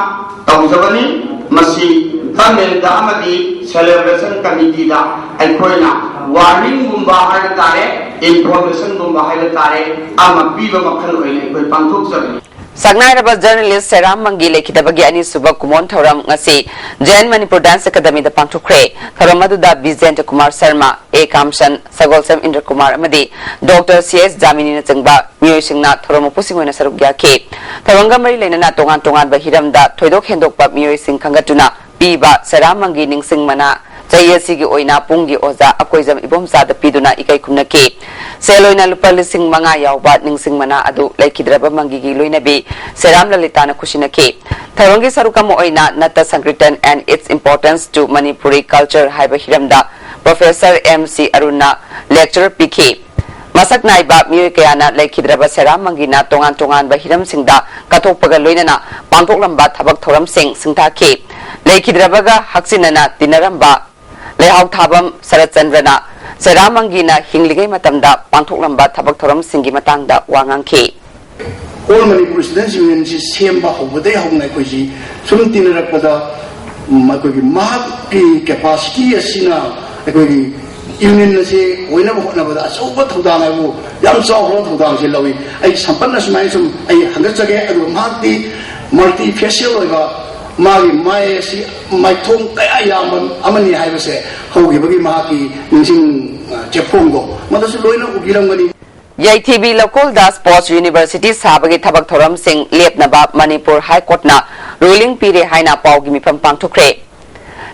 ꯇꯧꯖꯕꯅꯤ꯫ ꯃꯁꯤ ꯒꯃꯦꯟꯗ ꯑꯃꯗꯤ ꯁꯦꯂꯦꯕ꯭ꯔꯦꯁꯟ ꯀꯃꯤꯇꯤꯗ ꯑꯩꯈꯣꯏꯅ ꯋꯥꯔꯅꯤꯡꯒꯨꯝꯕ ꯍꯥꯏꯕ ꯇꯥꯔꯦ, ꯏꯟꯐꯣꯔꯃꯦꯁꯟꯒꯨꯝꯕ ꯍꯥꯏꯕ ꯇꯥꯔꯦ, ꯑꯃ ꯄꯤꯕ ꯃꯈꯜ ꯑꯣꯏꯅ ꯑꯩꯈꯣꯏ ꯄꯥꯡꯊꯣꯛꯆꯕꯅꯤ꯫ ꯁꯛꯅꯥꯏꯔꯕ ꯖꯔꯅꯦꯂꯤꯁ ꯁꯦꯔꯥꯝ ꯃꯪꯒꯤ ꯂꯩꯈꯤꯗꯕꯒꯤ ꯑꯅꯤꯁꯨꯕ ꯀꯨꯃꯣꯟ ꯊꯧꯔꯝ ꯉꯁꯤ ꯖꯦꯟ ꯃꯅꯤꯄꯨꯔ ꯗꯥꯟꯁ ꯑꯦꯀꯥꯗꯃꯤꯗ ꯄꯥꯡꯊꯣꯛꯈ꯭ꯔꯦ꯫ ꯊꯧꯔꯝ ꯑꯗꯨꯗ ꯕꯤꯖꯦꯟꯗ꯭ꯔ ꯀꯨꯃꯥꯔ ꯁꯔꯃ, ꯑꯦ ꯀꯥꯝꯁꯟ, ꯁꯒꯣꯜꯁꯦꯝ ꯏꯟꯗ꯭ꯔ ꯀꯨꯃꯥꯔ ꯑꯃꯗꯤ ꯗꯣꯛꯇꯔ ꯁꯤ ꯑꯦꯁ ꯖꯥꯃꯤꯅꯤꯅꯆꯤꯡꯕ ꯃꯤꯑꯣꯏꯁꯤꯡꯅ ꯊꯧꯔꯝ ꯃꯄꯨꯁꯤꯡ ꯑꯣꯏꯅ ꯁꯔꯨꯛ ꯌꯥꯈꯤ꯫ ꯊꯧꯔꯝꯒ ꯃꯔꯤ ꯂꯩꯅꯅ ꯇꯣꯉꯥꯟ ꯇꯣꯉꯥꯟꯕ ꯍꯤꯔꯝꯗ ꯊꯣꯏꯗꯣꯛ ꯍꯦꯟꯗꯣꯛꯄ ꯃꯤꯑꯣꯏꯁꯤꯡ ꯈꯟꯒꯠꯇꯨꯅ ꯄꯤꯕ ꯁꯦꯔꯥꯝ ꯃꯪꯒꯤ ꯅꯤꯡꯁꯤꯡ ꯃꯅꯥ ꯆꯍꯤ ꯑꯁꯤꯒꯤ ꯑꯣꯏꯅ ꯄꯨꯡꯒꯤ ꯑꯣꯖꯥ ꯑꯀꯣꯏꯖꯝ ꯏꯕꯣꯝꯆꯥꯗ ꯄꯤꯗꯨꯅ ꯏꯀꯥꯏ ꯈꯨꯝꯅꯈꯤ꯫ ꯁꯦꯜ ꯑꯣꯏꯅ ꯂꯨꯄꯥ ꯂꯤꯁꯤꯡ ꯃꯉꯥ ꯌꯥꯎꯕ ꯅꯤꯡꯁꯤꯡ ꯃꯅꯥ ꯑꯗꯨ ꯂꯩꯈꯤꯗ꯭ꯔꯕ ꯃꯪꯒꯤꯒꯤ ꯂꯣꯏꯅꯕꯤ ꯁꯦꯔꯥꯝ ꯂꯂꯤꯇꯥꯅ ꯈꯨꯠꯁꯤꯟꯅꯈꯤ꯫ ꯊꯧꯔꯝꯒꯤ ꯁꯔꯨꯛ ꯑꯃ ꯑꯣꯏꯅ Natta Sankirtan and Its Importance to Manipuri Culture ꯍꯥꯏꯕ ꯍꯤꯔꯝꯗ Professor M C Arunꯅ lecture ꯄꯤꯈꯤ꯫ ꯃꯁꯛ ꯅꯥꯏꯕ ꯃꯤꯑꯣꯏ ꯀꯌꯥꯅ ꯂꯩꯈꯤꯗ꯭ꯔꯕ ꯁꯦꯔꯥꯝ ꯃꯪꯒꯤꯅ ꯇꯣꯉꯥꯟ ꯇꯣꯉꯥꯟꯕ ꯍꯤꯔꯝꯁꯤꯡꯗ ꯀꯠꯊꯣꯛꯄꯒ ꯂꯣꯏꯅꯅ ꯄꯥꯡꯊꯣꯛꯂꯝꯕ ꯊꯕꯛ ꯊꯧꯔꯝꯁꯤꯡ ꯁꯤꯡꯊꯥꯈꯤ꯫ ꯂꯩꯈꯤꯗ꯭ꯔꯕꯒ ꯍꯛꯆꯤꯟꯅꯅ ꯇꯤꯟꯅꯔꯝꯕ ꯂꯩꯍꯥꯎ ꯊꯥꯕꯝ ꯁꯔꯠꯆꯟꯗ꯭ꯔꯅ ꯁꯦꯔꯥꯝ ꯃꯪꯒꯤꯅ ꯍꯤꯡꯂꯤꯉꯩ ꯃꯇꯝꯗ ꯄꯥꯡꯊꯣꯛꯂꯝꯕ ꯊꯕꯛ ꯊꯧꯔꯝꯁꯤꯡꯒꯤ ꯃꯇꯥꯡꯗ ꯋꯥ ꯉꯥꯡꯈꯤ꯫ All Manipur Students Unionꯁꯤ ꯁꯦꯝꯕ ꯍꯧꯕꯗꯒꯤ ꯍꯧꯅ ꯑꯩꯈꯣꯏꯁꯤ ꯁꯨꯝ ꯇꯤꯟꯅꯔꯛꯄꯗ, ꯎꯝ, ꯑꯩꯈꯣꯏꯒꯤ ꯃꯍꯥꯛꯀꯤ capacity ꯑꯁꯤꯅ ꯑꯩꯈꯣꯏꯒꯤ union ꯑꯁꯤ ꯑꯣꯏꯅꯕ ꯍꯣꯠꯅꯕꯗ ꯑꯆꯧꯕ ꯊꯧꯗꯥꯡ ꯍꯥꯏꯕꯨ ꯌꯥꯝ ꯆꯥꯎꯈ꯭ꯔꯕ ꯊꯧꯗꯥꯡꯁꯤ ꯂꯧꯏ꯫ ꯑꯩ ꯁꯝꯄꯠꯅ ꯁꯨꯃꯥꯏꯅ ꯁꯨꯝ ꯑꯩ ꯍꯪꯒꯠꯆꯒꯦ꯫ ꯑꯗꯨꯒ ꯃꯍꯥꯛꯇꯤ multi facial ꯑꯣꯏꯕ, ꯃꯥꯒꯤ ꯃꯥꯏ ꯑꯁꯤ ꯃꯥꯏꯊꯣꯡ ꯀꯌꯥ ꯌꯥꯝꯕ ꯑꯃꯅꯤ ꯍꯥꯏꯕꯁꯦ ꯍꯧꯈꯤꯕꯒꯤ ꯃꯍꯥꯛꯀꯤ ꯅꯤꯡꯁꯤꯡ, ꯑ, ꯆꯦꯐꯣꯡꯗꯣ ꯃꯗꯨꯁꯨ ꯂꯣꯏꯅ ꯎꯕꯤꯔꯝꯒꯅꯤ꯫ ꯌꯥꯏꯊꯤꯕꯤ ꯂꯧꯀꯣꯜꯗ Sports University ꯁꯥꯕꯒꯤ ꯊꯕꯛ ꯊꯧꯔꯝꯁꯤꯡ ꯂꯦꯞꯅꯕ ꯃꯅꯤꯄꯨꯔ High Courtꯅ ruling ꯄꯤꯔꯦ ꯍꯥꯏꯅ ꯄꯥꯎꯒꯤ ꯃꯤꯐꯝ ꯄꯥꯡꯊꯣꯛꯈ꯭ꯔꯦ꯫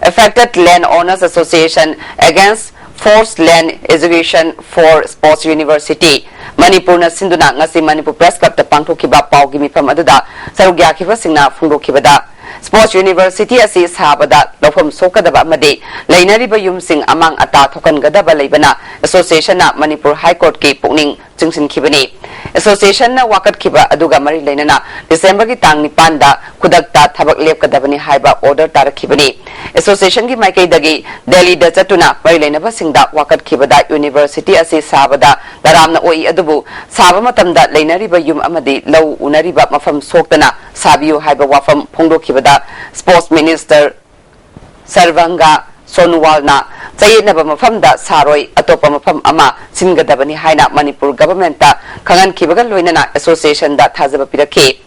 Affected Land Owners Association Against Forced Land Education for Sports University, ꯃꯅꯤꯄꯨꯔꯅ ꯁꯤꯟꯗꯨꯅ ꯉꯁꯤ ꯃꯅꯤꯄꯨꯔ Press Clubꯇ ꯄꯥꯡꯊꯣꯛꯈꯤꯕ ꯄꯥꯎꯒꯤ ꯃꯤꯐꯝ ꯑꯗꯨꯗ ꯁꯔꯨꯛ ꯌꯥꯈꯤꯕꯁꯤꯡꯅ ꯐꯣꯡꯗꯣꯛꯈꯤꯕꯗ, Sports University ꯑꯁꯤ ꯁꯥꯕꯗ ꯂꯧꯐꯝ ꯁꯣꯛꯀꯗꯕ ꯑꯃꯗꯤ ꯂꯩꯅꯔꯤꯕ ꯌꯨꯝꯁꯤꯡ ꯑꯃꯥꯡ ꯑꯇꯥ ꯊꯣꯛꯍꯟꯒꯗꯕ ꯂꯩꯕꯅ Associationꯅ ꯃꯅꯤꯄꯨꯔ High Courtꯀꯤ ꯄꯨꯛꯅꯤꯡ ꯆꯤꯡꯁꯤꯟꯈꯤꯕꯅꯤ꯫ Associationꯅ ꯋꯥꯀꯠꯈꯤꯕ ꯑꯗꯨꯒ ꯃꯔꯤ ꯂꯩꯅꯅ Decemberꯒꯤ ꯇꯥꯡ ꯅꯤꯄꯥꯟꯗ ꯈꯨꯗꯛꯇ ꯊꯕꯛ ꯂꯦꯞꯀꯗꯕꯅꯤ ꯍꯥꯏꯕ order ꯇꯥꯔꯛꯈꯤꯕꯅꯤ꯫ Associationꯒꯤ ꯃꯥꯏꯀꯩꯗꯒꯤ ꯗꯦꯜꯂꯤꯗ ꯆꯠꯇꯨꯅ ꯃꯔꯤ ꯂꯩꯅꯕꯁꯤꯡꯗ ꯋꯥꯀꯠꯈꯤꯕꯗ University ꯑꯁꯤ ꯁꯥꯕꯗ ꯇꯔꯥꯝꯅ ꯑꯣꯛꯏ, ꯑꯗꯨꯕꯨ ꯁꯥꯕ ꯃꯇꯝꯗ ꯂꯩꯅꯔꯤꯕ ꯌꯨꯝ ꯑꯃꯗꯤ ꯂꯧ ꯎꯅꯔꯤꯕ ꯃꯐꯝ ꯁꯣꯛꯇꯅ ꯁꯥꯕꯤꯌꯨ ꯍꯥꯏꯕ ꯋꯥꯐꯝ ꯐꯣꯡꯗꯣꯛꯈꯤꯕꯗ Sports Minister ꯁꯔꯚꯪꯒ ꯁꯣꯅꯣꯋꯥꯜꯅ ꯆꯌꯦꯠꯅꯕ ꯃꯐꯝꯗ ꯁꯥꯔꯣꯏ, ꯑꯇꯣꯞꯄ ꯃꯐꯝ ꯑꯃ ꯁꯤꯟꯒꯗꯕꯅꯤ ꯍꯥꯏꯅ ꯃꯅꯤꯄꯨꯔ Governmentꯇ ꯈꯪꯍꯟꯈꯤꯕꯒ ꯂꯣꯏꯅꯅ Associationꯗ ꯊꯥꯖꯕ ꯄꯤꯔꯛꯈꯤ꯫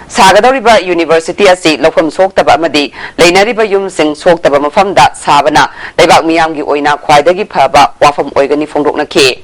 ꯁꯥꯒꯗꯧꯔꯤꯕ University ꯑꯁꯤ ꯂꯧꯐꯝ ꯁꯣꯛꯇꯕ ꯑꯃꯗꯤ ꯂꯩꯅꯔꯤꯕ ꯌꯨꯝꯁꯤꯡ ꯁꯣꯛꯇꯕ ꯃꯐꯝꯗ ꯁꯥꯕꯅ ꯂꯩꯕꯥꯛ ꯃꯤꯌꯥꯝꯒꯤ ꯑꯣꯏꯅ ꯈ꯭ꯋꯥꯏꯗꯒꯤ ꯐꯕ ꯋꯥꯐꯝ ꯑꯣꯏꯒꯅꯤ ꯐꯣꯡꯗꯣꯛꯅꯈꯤ꯫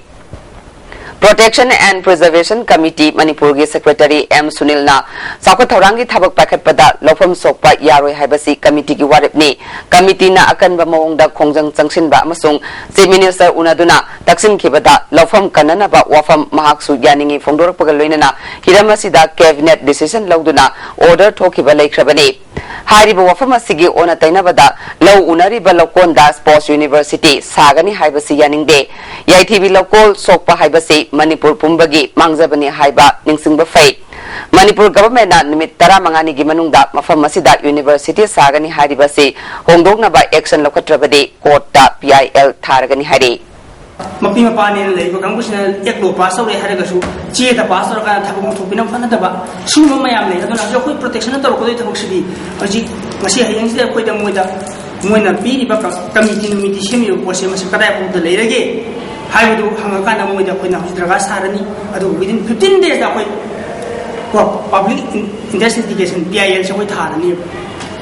Protection and Preservation Committee ꯃꯅꯤꯄꯨꯔꯒꯤ Secretary ꯑꯦꯝ ꯁꯨꯅꯤꯜꯅ ꯆꯥꯎꯈꯠ ꯊꯧꯔꯥꯡꯒꯤ ꯊꯕꯛ ꯄꯥꯏꯈꯠꯄꯗ ꯂꯧꯐꯝ ꯁꯣꯛꯄ ꯌꯥꯔꯣꯏ ꯍꯥꯏꯕꯁꯤ committeeꯒꯤ ꯋꯥꯔꯦꯞꯅꯤ꯫ Committeeꯅ ꯑꯀꯟꯕ ꯃꯑꯣꯡꯗ ꯈꯣꯡꯖꯪ ꯆꯪꯁꯤꯟꯕ ꯑꯃꯁꯨꯡ Chief Minister ꯎꯅꯗꯨꯅ ꯇꯛꯁꯤꯟꯈꯤꯕꯗ ꯂꯧꯐꯝ ꯀꯟꯅꯅꯕ ꯋꯥꯐꯝ ꯃꯍꯥꯛꯁꯨ ꯌꯥꯅꯤꯡꯏ ꯐꯣꯡꯗꯣꯔꯛꯄꯒ ꯂꯣꯏꯅꯅ ꯍꯤꯔꯝ ꯑꯁꯤꯗ Cabinet decision ꯂꯧꯗꯨꯅ order ꯊꯣꯛꯈꯤꯕ ꯂꯩꯈ꯭ꯔꯕꯅꯤ꯫ ꯍꯥꯏꯔꯤꯕ ꯋꯥꯐꯝ ꯑꯁꯤꯒꯤ ꯑꯣꯟꯅ ꯇꯩꯅꯕꯗ ꯂꯧ ꯎꯅꯔꯤꯕ ꯂꯧꯀꯣꯟꯗ Sports University ꯁꯥꯒꯅꯤ ꯍꯥꯏꯕꯁꯤ ꯌꯥꯅꯤꯡꯗꯦ꯫ ꯌꯥꯏꯊꯤꯕꯤ ꯂꯧꯀꯣꯜ ꯁꯣꯛꯄ ꯍꯥꯏꯕꯁꯤ ꯃꯅꯤꯄꯨꯔ ꯄꯨꯝꯕꯒꯤ ꯃꯥꯡꯖꯕꯅꯤ ꯍꯥꯏꯕ ꯅꯤꯡꯁꯤꯡꯕ ꯐꯩ꯫ ꯃꯅꯤꯄꯨꯔ Governmentꯅ ꯅꯨꯃꯤꯠ ꯇꯔꯥꯃꯉꯥꯅꯤꯒꯤ ꯃꯅꯨꯡꯗ ꯃꯐꯝ ꯑꯁꯤꯗ University ꯁꯥꯒꯅꯤ ꯍꯥꯏꯔꯤꯕ ꯑꯁꯤ ꯍꯣꯡꯗꯣꯛꯅꯕ action ꯂꯧꯈꯠꯇ꯭ꯔꯕꯗꯤ courtꯇ P I L ꯊꯥꯔꯒꯅꯤ ꯍꯥꯏꯔꯤ꯫ ꯃꯄꯤ ꯃꯄꯥꯅꯦꯅ ꯂꯩꯔꯤꯕ ꯀꯥꯡꯕꯨꯁꯤꯅ ꯑꯦꯛ ꯂꯣ ꯄꯥꯁ ꯇꯧꯔꯦ ꯍꯥꯏꯔꯒꯁꯨ ꯆꯦꯗ ꯄꯥꯁ ꯇꯧꯔꯀꯥꯟꯗ ꯊꯕꯛ ꯑꯃ ꯊꯣꯛꯄꯤꯅꯕ ꯍꯣꯠꯅꯗꯕ, ꯁꯤꯒꯨꯝꯕ ꯃꯌꯥꯝ ꯂꯩ꯫ ꯑꯗꯨꯅ ꯍꯧꯖꯤꯛ ꯑꯩꯈꯣꯏ protection ꯇꯧꯔꯛꯀꯗꯣꯏ ꯊꯕꯛꯁꯤꯗꯤ ꯍꯧꯖꯤꯛ ꯉꯁꯤ ꯍꯌꯦꯡꯁꯤꯗ ꯑꯩꯈꯣꯏꯗ ꯃꯣꯏꯗ ꯃꯣꯏꯅ ꯄꯤꯔꯤꯕ ꯀ-, committee ꯅꯨꯃꯤꯇꯤ ꯁꯦꯝꯃꯤꯕ ꯄꯣꯠꯁꯦ ꯃꯁꯤ ꯀꯗꯥꯏ ꯐꯥꯎꯕꯗ ꯂꯩꯔꯒꯦ ꯍꯥꯏꯕꯗꯨ ꯍꯪꯉꯀꯥꯟꯗ ꯃꯣꯏꯗ ꯑꯩꯈꯣꯏꯅ ꯍꯧꯖꯤꯛ ꯗꯔꯀꯥꯔ ꯁꯥꯔꯅꯤ꯫ ꯑꯗꯨꯒ within fifteen daysꯇ ꯑꯩꯈꯣꯏ ꯀꯣ public in-, interest litigation, P I Lꯁꯦ ꯑꯩꯈꯣꯏ ꯊꯥꯔꯅꯦꯕ꯫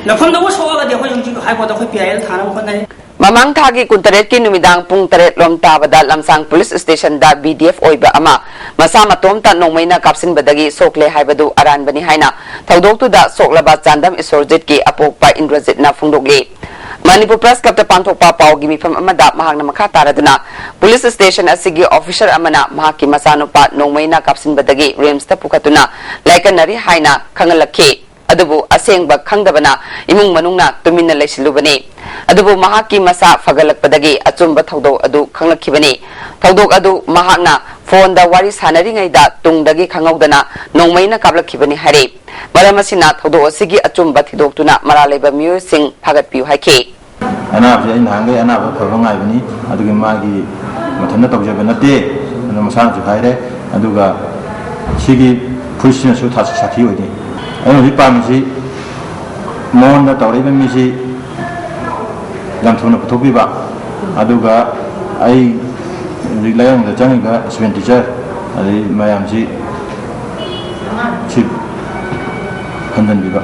ꯂꯧꯐꯝꯗꯕꯨ ꯁꯣꯛꯑꯒꯗꯤ ꯑꯩꯈꯣꯏ ꯍꯧꯖꯤꯛ High Courtꯇ ꯑꯩꯈꯣꯏ P I L ꯊꯥꯅꯕ ꯍꯣꯠꯅꯔꯤ꯫ ꯃꯃꯥꯡ ꯊꯥꯒꯤ ꯀꯨꯟꯇꯔꯦꯠꯀꯤ ꯅꯨꯃꯤꯗꯥꯡ ꯄꯨꯡ ꯇꯔꯦꯠ ꯂꯣꯝ ꯇꯥꯕꯗ ꯂꯝꯁꯥꯡ Police Stationꯗ B D F ꯑꯣꯏꯕ ꯑꯃ ꯃꯁꯥ ꯃꯇꯣꯝꯇ ꯅꯣꯡꯃꯩꯅ ꯀꯥꯞꯁꯤꯟꯕꯗꯒꯤ ꯁꯣꯛꯂꯦ ꯍꯥꯏꯕꯗꯨ ꯑꯔꯥꯟꯕꯅꯤ ꯍꯥꯏꯅ ꯊꯧꯗꯣꯛꯇꯨꯗ ꯁꯣꯛꯂꯕ ꯆꯥꯟꯗꯝ ꯏꯁꯣꯔꯖꯤꯠꯀꯤ ꯑꯄꯣꯛꯄ ꯏꯟꯗ꯭ꯔꯖꯤꯠꯅ ꯐꯣꯡꯗꯣꯛꯂꯤ꯫ ꯃꯅꯤꯄꯨꯔ Press Clubꯇ ꯄꯥꯡꯊꯣꯛꯄ ꯄꯥꯎꯒꯤ ꯃꯤꯐꯝ ꯑꯃꯗ ꯃꯍꯥꯛꯅ ꯃꯈꯥ ꯇꯥꯔꯗꯨꯅ, Police Station ꯑꯁꯤꯒꯤ officer ꯑꯃꯅ ꯃꯍꯥꯛꯀꯤ ꯃꯆꯥꯅꯨꯄꯥ ꯅꯣꯡꯃꯩꯅ ꯀꯥꯞꯁꯤꯟꯕꯗꯒꯤ RIMSꯇ ꯄꯨꯈꯠꯇꯨꯅ ꯂꯥꯏꯀꯠꯅꯔꯤ ꯍꯥꯏꯅ ꯈꯪꯍꯜꯂꯛꯈꯤ꯫ ꯑꯗꯨꯕꯨ ꯑꯁꯦꯡꯕ ꯈꯪꯗꯕꯅ ꯏꯃꯨꯡ ꯃꯅꯨꯡꯅ ꯇꯨꯃꯤꯟꯅ ꯂꯩꯁꯤꯜꯂꯨꯕꯅꯤ꯫ ꯑꯗꯨꯕꯨ ꯃꯍꯥꯛꯀꯤ ꯃꯁꯥ ꯐꯒꯠꯂꯛꯄꯗꯒꯤ ꯑꯆꯨꯝꯕ ꯊꯧꯗꯣꯛ ꯑꯗꯨ ꯈꯪꯂꯛꯈꯤꯕꯅꯤ꯫ ꯊꯧꯗꯣꯛ ꯑꯗꯨ ꯃꯍꯥꯛꯅ phoneꯗ ꯋꯥꯔꯤ ꯁꯥꯟꯅꯔꯤꯉꯩꯗ ꯇꯨꯡꯗꯒꯤ ꯈꯪꯍꯧꯗꯅ ꯅꯣꯡꯃꯩꯅ ꯀꯥꯞꯂꯛꯈꯤꯕꯅꯤ ꯍꯥꯏꯔꯤ꯫ ꯃꯔꯝ ꯑꯁꯤꯅ ꯊꯧꯗꯣꯛ ꯑꯁꯤꯒꯤ ꯑꯆꯨꯝꯕ ꯊꯤꯗꯣꯛꯇꯨꯅ ꯃꯔꯥꯜ ꯂꯩꯕ ꯃꯤꯑꯣꯏꯁꯤꯡ ꯐꯥꯒꯠꯄꯤꯌꯨ ꯍꯥꯏꯈꯤ꯫ ꯑꯅꯥꯕꯁꯦ ꯑꯩ ꯅꯍꯥꯟꯈꯩ ꯑꯅꯥꯕ ꯐꯕ ꯉꯥꯏꯕꯅꯤ, ꯑꯗꯨꯒꯤ ꯃꯥꯒꯤ ꯃꯊꯟꯇ ꯇꯧꯖꯕ ꯅꯠꯇꯦ, ꯑꯗꯨꯅ ꯃꯁꯥꯅꯁꯨ ꯍꯥꯏꯔꯦ꯫ ꯑꯗꯨꯒ ꯁꯤꯒꯤ ꯐꯨꯔꯤꯠꯁꯤꯅꯁꯨ ꯊꯥ-, ꯁꯥꯊꯤ ꯑꯣꯏꯗꯦ꯫ ꯑꯩꯅ ꯍꯧꯖꯤꯛ ꯄꯥꯝꯃꯤꯁꯤ ꯃꯉꯣꯟꯗ ꯇꯧꯔꯛꯏꯕ ꯃꯤꯁꯤ ꯌꯥꯝ ꯊꯨꯅ ꯄꯨꯊꯣꯛꯄꯤꯕ, ꯑꯗꯨꯒ ꯑꯩ ꯍꯧꯖꯤꯛ ꯂꯥꯏꯌꯦꯡꯕꯗ ꯆꯪꯉꯤꯕ student teacher ꯑꯗꯩ ꯃꯌꯥꯝꯁꯤ ꯁꯤ ꯍꯟꯖꯟꯕꯤꯕ꯫